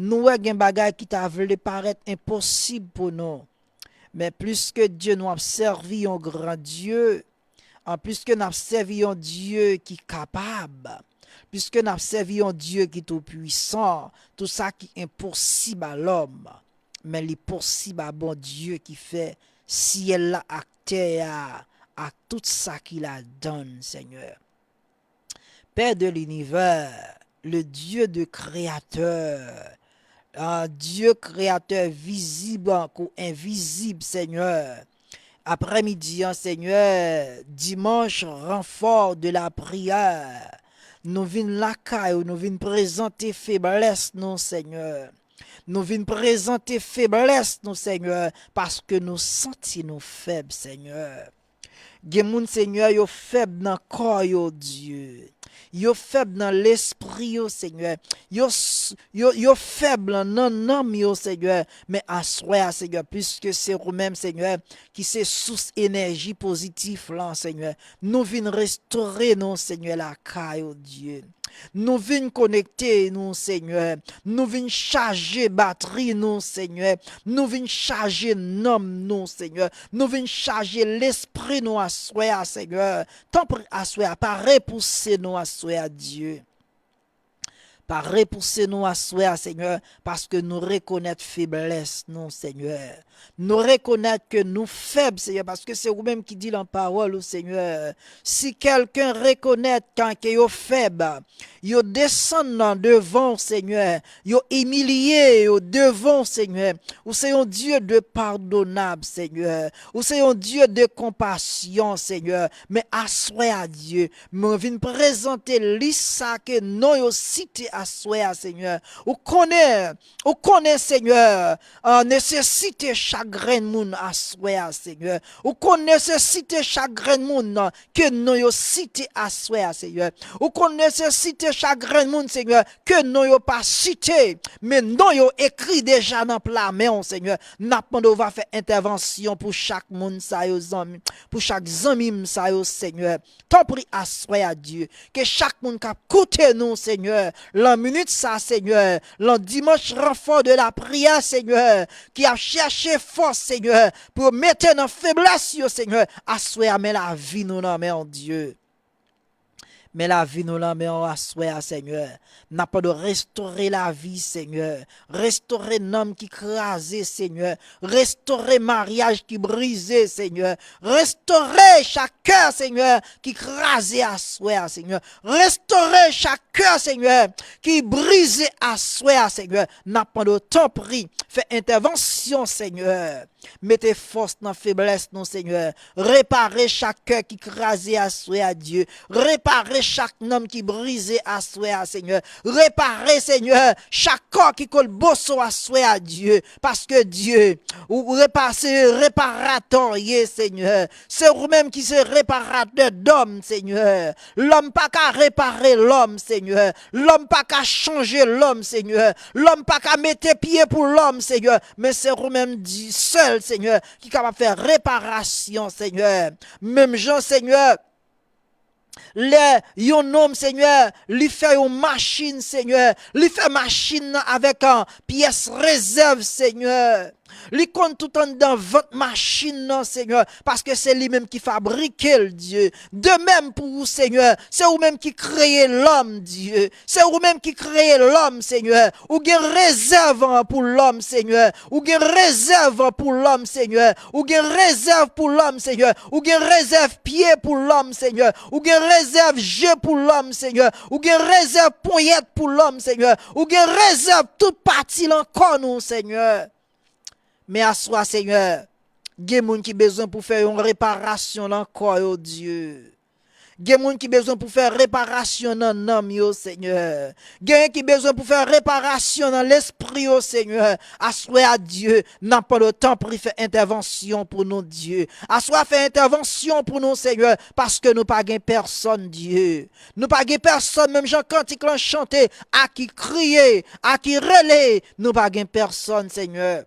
Nou wè gen bagay ki ta vle parèt enposib pou nou. Men pliske Dye nou ap sèvi yon gran Dye, an pliske n ap sèvi yon Dye ki kapab, pliske n ap sèvi yon Dye ki toupwisan, tou sa ki enposib a lòm, men li posib a Bondye ki fè syèl la ak tè a, ak tout sa ki ladan l, Senyè. Père de l'univers, le Dieu de créateur, ah, Dye kreyatè vizib kou envizib, Senyè. Aprèmidi an, Senyè, dimanch, ranfò de la priyè. Nou vin lakay ou, nou vin prezante feblès nou, Senyè. Nou vin prezante feblès nou, Senyè, paske nou santi nou fèb, Senyè. Gen moun, Senyè, yo fèb nan kò yo, Dye. Yo fèb nan lespri yo, Senyè. Yo, s- yo, yo fèb nan nanm yo, Senyè. Men aswè a, Senyè, piske se ou menm, Senyè, ki se sous enèji pozitif lan, Senyè. Nou vin restore nou, Senyè, lakay ou, Dye. Nou vin konekte nou, Senyè. Nou vin chaje batri nou, Senyè. Nou vin chaje nanm nou, Senyè. Nou vin chaje lespri nou aswè a, Senyè. Tanpri, aswè a, pa repouse nou aswè a, Dye. Pa repouse nou aswè a, Senyè, paske nou rekonèt feblès nou, Senyè. Nou rekonèt ke nou fèb, Senyè, paske se ou menm ki di lan pawòl ou, Senyè. Si kèlken rekonèt kan ke yo fèb, yo desann nan devan w, Senyè, yo imilye yo devan w, Senyè. Ou se yon Dye de padonab, Senyè. Ou se yon Dye de konpasyon, Senyè. Men aswè a, Dye, mwen vin prezante lis sa ke non yo site aswè a, Senyè. Ou konnen, ou konnen, Senyè, ah, nesesite chak grenn moun aswè a, Senyè. Ou konn nesesite chak grenn moun ke non yo site aswè a, Senyè. Ou konn nesesite chak grenn moun, Senyè, ke non yo pa site, men non yo ekri deja nan pla men w, Senyè. N ap mande w va fè entèvansyon pou chak moun sa yo, zanmi, pou chak zanmi m sa yo, Senyè. Tanpri, aswè a, Dye, ke chak moun k ap koute nou, Senyè, lan minit sa, Senyè, lan dimanch ranfò de la priyè, Senyè, ki ap chèche fòs, Senyè, pou yo mete nan feblès yo, Senyè, aswè a, men lavi nou nan men w, Dye. Men lavi nou nan men w aswè a, Senyè. N ap mande w restore lavi, Senyè. Restore nanm ki kraze, Senyè. Restore maryaj ki brize, Senyè. Restore chak kè, Senyè, ki kraze aswè a, Senyè. Restore chak kè, Senyè, ki brize aswè a, Senyè. N ap mande w, tanpri, fè entèvansyon, Senyè. Mete fòs nan feblès nou, Senyè. Repare chak kè ki kraze aswè a, Dye. Repare chak nanm ki brize aswè a, Senyè. Repare, Senyè, chak kò ki kolboso aswè a, Dye. Paske, Dye, ou repa-, se reparatè w ye, Senyè. Se ou menm ki se reparatè dòm, Senyè. Lòm pa ka repare lòm, Senyè. Lòm pa ka chanje lòm, Senyè. Lòm pa ka mete pye pou lòm, Senyè, men se ou menm di, sèl, Senyè, ki kapab fè reparasyon, Senyè. Menm jan, Senyè, lè yon nonm, Senyè, li fè yon machin, Senyè, li fè machin nan avèk, ah, pyès rezèv, Senyè. Li konn tout anndan vant machin nan, Senyè, paske se li menm ki fabrike l, Dye. De menm pou ou, Senyè, se ou menm ki kreye lòm, Dye. Se ou menm ki kreye lòm, Senyè. Ou gen rezèv, an, pou lòm, Senyè. Ou gen rezèv, an, pou lòm, Senyè. Ou gen rezèv pou lòm, Senyè. Ou gen rezèv pye pou lòm, Senyè. Ou gen rezèv je pou lòm, Senyè. Ou gen rezèv ponyèt pou lòm, Senyè. Ou gen rezèv tout pati lan kò nou, Senyè. Men aswè a, Senyè, gen moun ki bezwen pou fè yon reparasyon lan kò yo, Dye. Gen moun ki bezwen pou fè reparasyon nan nanm yo, Senyè. Genyen ki bezwen pou fè reparasyon nan lespri yo, Senyè. Aswè a, Dye, n ap mande w, tanpri, fè entèvansyon pou nou, Dye. Aswè a, fè entèvansyon pou nou, Senyè, paske nou pa gen pèsonn, Dye. Nou pa gen pèsonn, menm jan kantik lan chante, a ki kriye, a ki rele, nou pa gen pèsonn, Senyè.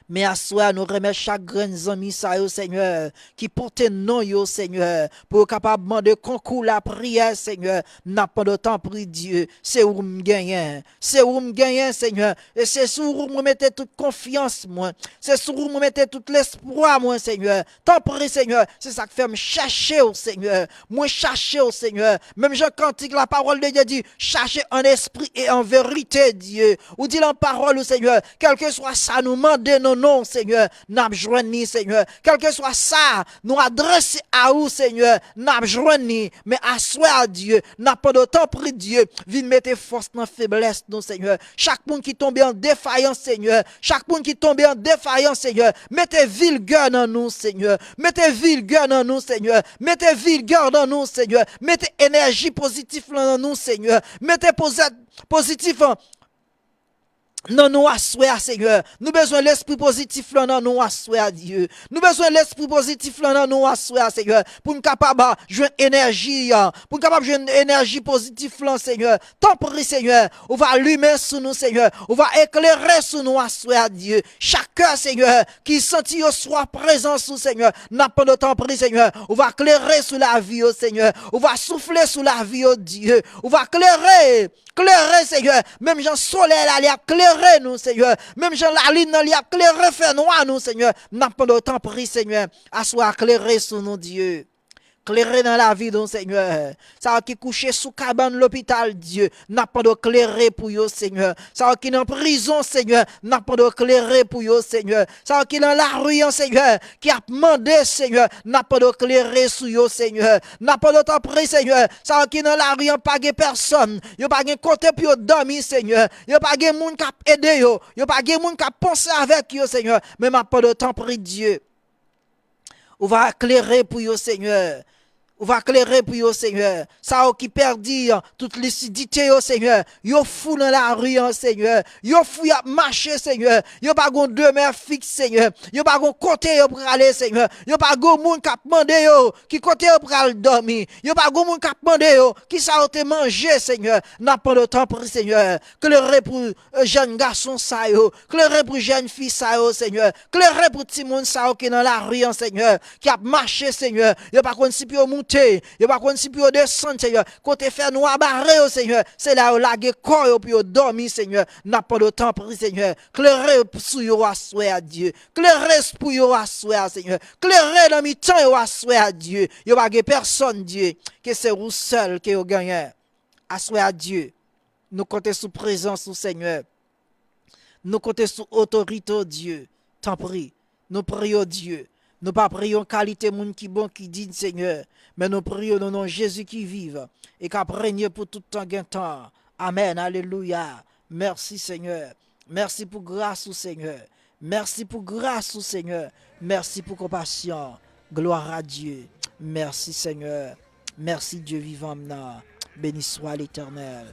Men aswè a, nou remèt chak grenn zanmi sa yo, Senyè, ki pote non yo, Senyè, pou yo kapab mande konkou lapriyè, Senyè. N ap mande w, tanpri, Dye, se ou m genyen. Se ou m genyen, Senyè. E se sou ou mwen mete tout konfyans mwen. Se sou ou mwen mete tout lespwa mwen, Senyè. Tanpri, Senyè, se sa k fè m chache w, Senyè. Mwen chache w, Senyè. Menm jan kantik la, pawòl de Dye di, chache an espri e an verite, Dye. Ou di lan pawòl ou, Senyè, kèlkeswa sa nou mande nan non w, Senyè, n ap jwenn li, Senyè. Kèlkeswa sa nou adrese a ou, Senyè, n ap jwenn li. Men aswè a, Dye, n ap mande w, tanpri, Dye, vin mete fòs nan feblès nou, Senyè. Chak moun ki tonbe an defayans, Senyè. Chak moun ki tonbe an defayans, Senyè. Mete vigè nan nou, Senyè. Mete vigè nan nou, Senyè. Mete vigè nan nou, Senyè. Mete enèji pozitif lan nan nou, Senyè. Mete pozè-, pozitif, an, nan nou aswè a, Senyè. Nou bezwen lespri pozitif lan nan nou aswè a, Dye. Nou bezwen lespri pozitif lan nan nou aswè a, Senyè, pou n kapab, ah, jwenn enèji, ah, pou n kapab jwenn enèji pozitif lan, Senyè. Tanpri, Senyè, ou va limen sou nou, Senyè. Ou va eklere sou nou aswè a, Dye. Chak kè, Senyè, ki santi yo swaf prezans ou, Senyè, n ap mande w, tanpri, Senyè, ou va klere sou lavi yo, Senyè. Ou va soufle sou lavi yo, Dye. Ou va klere, klere, Senyè. Menm jan solèy la, li ap klere nou, Senyè. Menm jan lalin nan, li ap klere fènwa nou, Senyè. N ap mande w, tanpri, Senyè, aswè a, klere sou nou, Dye. Klere nan lavi nou, Senyè. Sa yo ki kouche sou kabann lopital, Dye, n ap mande w klere pou yo, Senyè. Sa yo ki nan prizon, Senyè, n ap mande w klere pou yo, Senyè. Sa yo ki nan lari an, Senyè, ki ap mande, Senyè, n ap mande w klere sou yo, Senyè. N ap mande w, tanpri, Senyè, sa yo ki nan lari an pa gen pèsonn, yo pa gen kote pou yo dòmi, Senyè. Yo pa gen moun k ap ede yo, yo pa gen moun k ap panse avèk yo, Senyè. Men m ap mande w, tanpri, Dye, ou va klere pou yo, Senyè. Ou va klere pou yo, Senyè. Sa yo ki pèdi, an, tout lisidite yo, Senyè. Yo fou nan lari an, Senyè. Yo fou, y ap mache, Senyè. Yo pa gon demè fiks, Senyè. Yo pa gon kote yo prale, Senyè. Yo pa gon moun k ap mande yo ki kote yo pral dòmi. Yo pa gon moun k ap mande yo kisa yo te manje, Senyè. N ap mande w, tanpri, Senyè. Klere pou, eh, jèn gason sa yo. Klere pou jèn fi sa yo, Senyè. Klere pou timoun sa yo ki nan lari an, Senyè, ki ap mache, Senyè. Yo pa konn si pou yo moute, yo pa konn si pou yo desann, Senyè. Kote fènwa bare yo, Senyè, se la yo lage kò yo pou yo dòmi, Senyè. N ap mande w, tanpri, Senyè, klere sou yo aswè a, Dye. Klere pou yo aswè a, Senyè. Klere nan mitan yo aswè a, Dye. Yo pa gen pèsonn, Dye, ke se ou sèl ke yo genyen. Aswè a, Dye, nou konte sou prezans ou, Senyè. Nou konte sou otorite w, Dye. Tanpri, nou priye w, Dye. Nou pa priye w an kalite moun ki bon, ki diy, Senyè, men nou priye w nan non Jezi ki viv e k ap renye pou tout tan gen tan. Amèn. Alelouya. Mèsi, Senyè. Mèsi pou gras ou, Senyè. Mèsi pou gras ou, Senyè. Mèsi pou konpasyon. Glwa a Dye. Mèsi, Senyè. Mèsi, Dye vivan m nan. Beni swa Letènèl.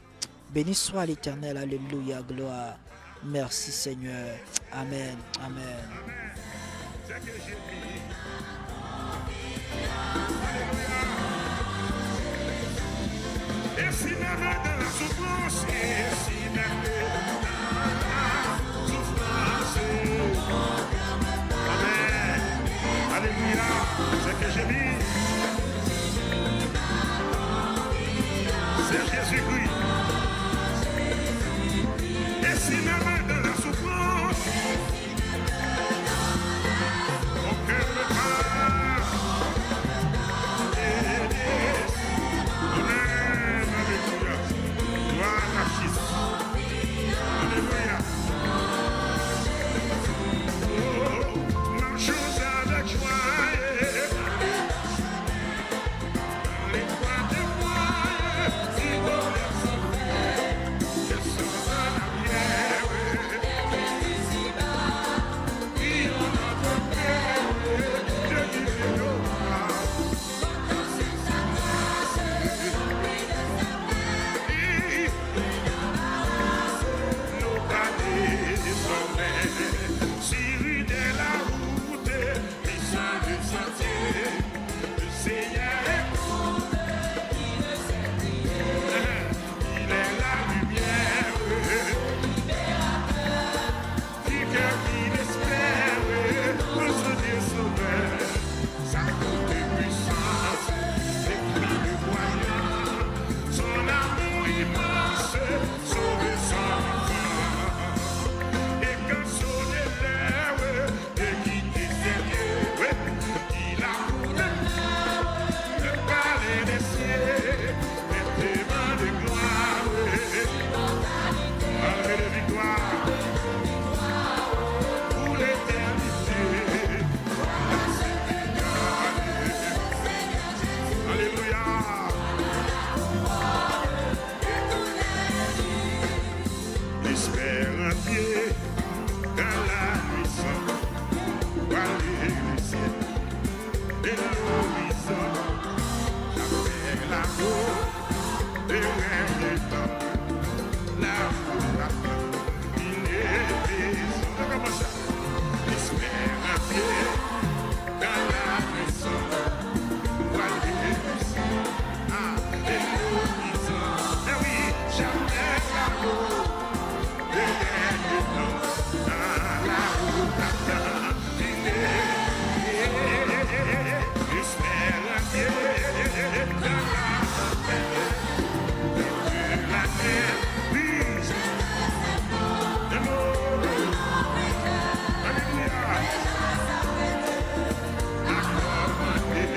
Beni swa Letènèl. Alelouya, glwa. Mèsi, Senyè. Amèn. Amèn.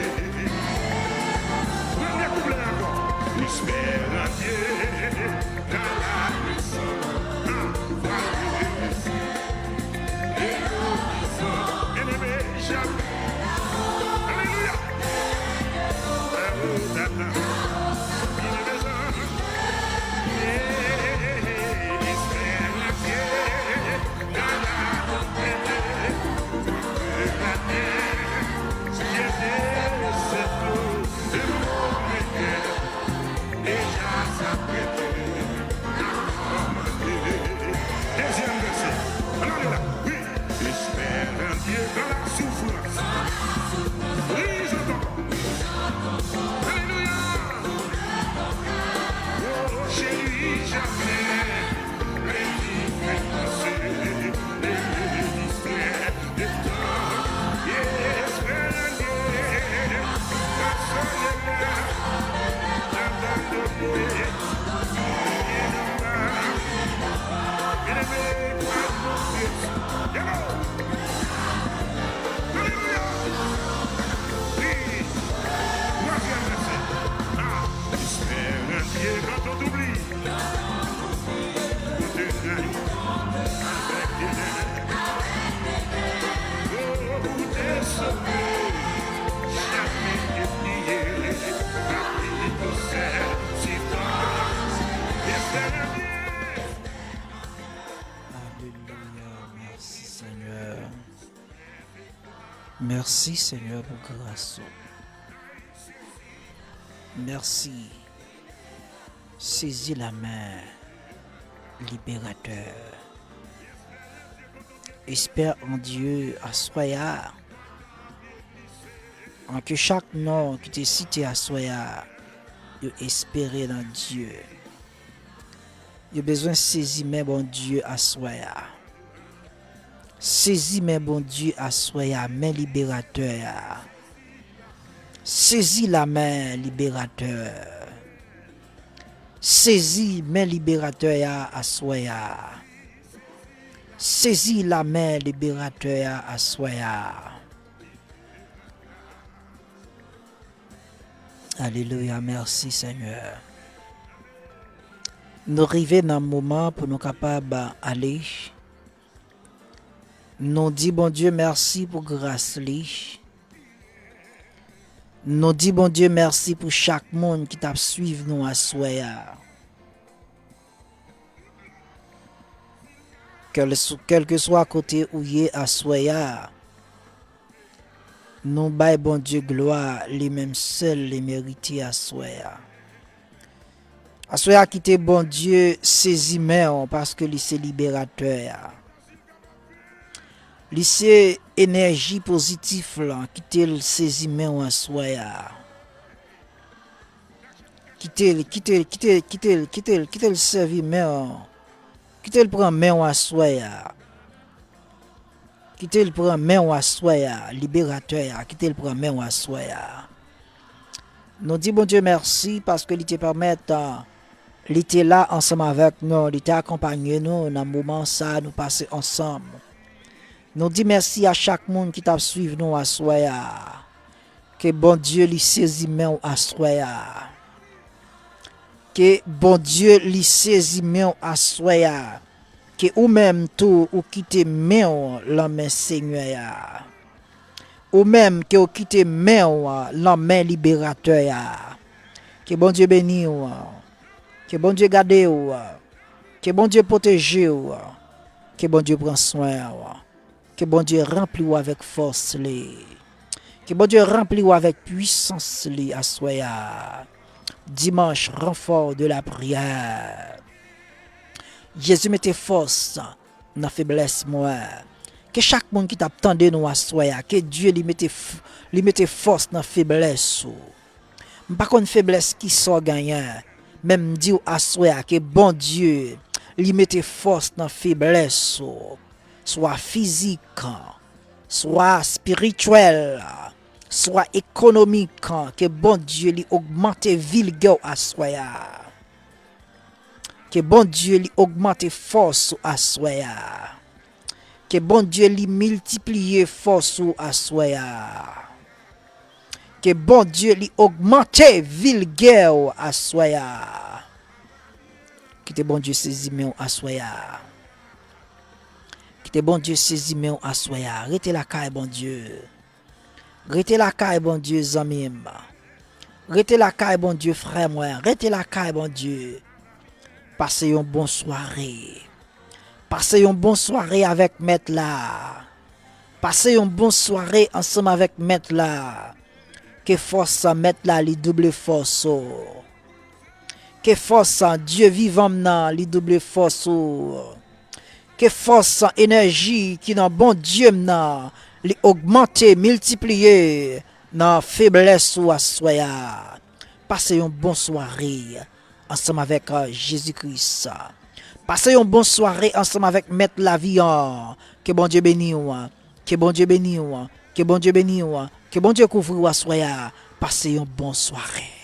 Alelouya. Premye kouplè ankò. Espère en Dieu, dans la puissance, dans la puissance. Alelouya. Dezyèm vèsè. Ann ale la. Wi. Espère en Dieu dans la souffrance. Alelouya. Oh, chez lui jamais les différences, les mystères de temps. Espère en Dieu, personne ne l'a abandonné. Alelouya! Wi! Twazyèm vèsè. Ah, espère en Dieu quand on t'oublie. Ou te rayi avèk dènè. Oh, ou te sove. Jamais oublié. Papi, ou sèl, si ton espère en Dieu. Alelouya, mèsi Senyè. Mèsi Senyè pou gras ou. Mèsi. Sezi lamen liberatè. Espère en Dieu aswè a. An ke chak non ki te site aswè a, yo espere nan Dye. Yo bezwen sezi men Bondye aswè a. Sezi men Bondye aswè a, men liberatè a. Sezi lamen liberatè. Sezi men liberatè a aswè a. Sezi lamen liberatè a aswè a. Alelouya, mèsi Senyè. Nou rive nan moman pou nou kapab ale. Nou di Bondye mèsi pou gras li. Nou di Bondye mèsi pou chak moun ki t ap swiv nou aswè a. Kèl-, kèlkeswa kote ou ye aswè a, nou bay Bondye glwa, li menm sèl li merite aswè a. Aswè a, kite Bondye sezi men w, paske li se liberatè a. Li se enèji pozitif lan, kite l sezi men w aswè a. Kite l, kite l, kite l, kite l, kite l, kite l sèvi men w. Kite l pran men w aswè a. Kite l pran men w aswè a, liberatè a, kite l pran men w aswè a. Nou di Bondye mèsi paske li te pèmèt, ah, li te la ansanm avèk nou, li te akonpanye nou nan moman sa a nou pase ansanm. Nou di mèsi a chak moun ki t ap swiv nou aswè a. Ke Bondye li sezi men w aswè a. Ke Bondye li sezi men w aswè a. Ke ou menm tou ou kite men w lan men Senyè a. Ou menm ke w kite men w lan men liberatè a. Ke Bondye beni w. Ke Bondye gade w. Ke Bondye pwoteje w. Ke Bondye pran swen w. Ke Bondye ranpli w avèk fòs li. Ke Bondye ranpli w avèk pwisans li aswè a. Dimanche, renfort de la prière. Jezi mete fòs nan feblès mwen. Ke chak moun ki t ap tande nou aswè a, ke Dye li mete f-, li mete fòs nan feblès ou. M pa konn feblès kisa w genyen, men m di w aswè a ke Bondye, li mete fòs nan feblès ou, swa fizik, swa espirityèl, swa ekonomik, ke Bondye li ogmante vigè w aswè a. Ke Bondye li ogmante fòs ou aswè a. Ke Bondye li miltipliye fòs ou aswè a. Ke Bondye li ogmante vigè w aswè a. Kite Bondye sezi men w aswè a. Kite Bondye sezi men w aswè a. Rete lakay Bondye. Rete lakay Bondye, zanmi m. Rete lakay Bondye, frè mwen. Rete lakay Bondye. Pase yon bon sware. Pase yon bon sware avèk Mèt la. Pase yon bon sware ansanm avèk Mèt la. Ke fòs Mèt la li double fòs ou. Ke fòs Dye vivan m nan li double fòs ou. Ke fòs, enèji ki nan Bondye m nan, li ogmante, miltipliye nan feblès ou aswè a. Pase yon bon sware ansanm avèk, euh, Jezi Kris. Pase yon bon sware ansanm avèk Mèt lavi an. Ke Bondye beni w. Ke Bondye beni w. Ke Bondye beni w. Ke Bondye kouvri w aswè a. Pase yon bon sware.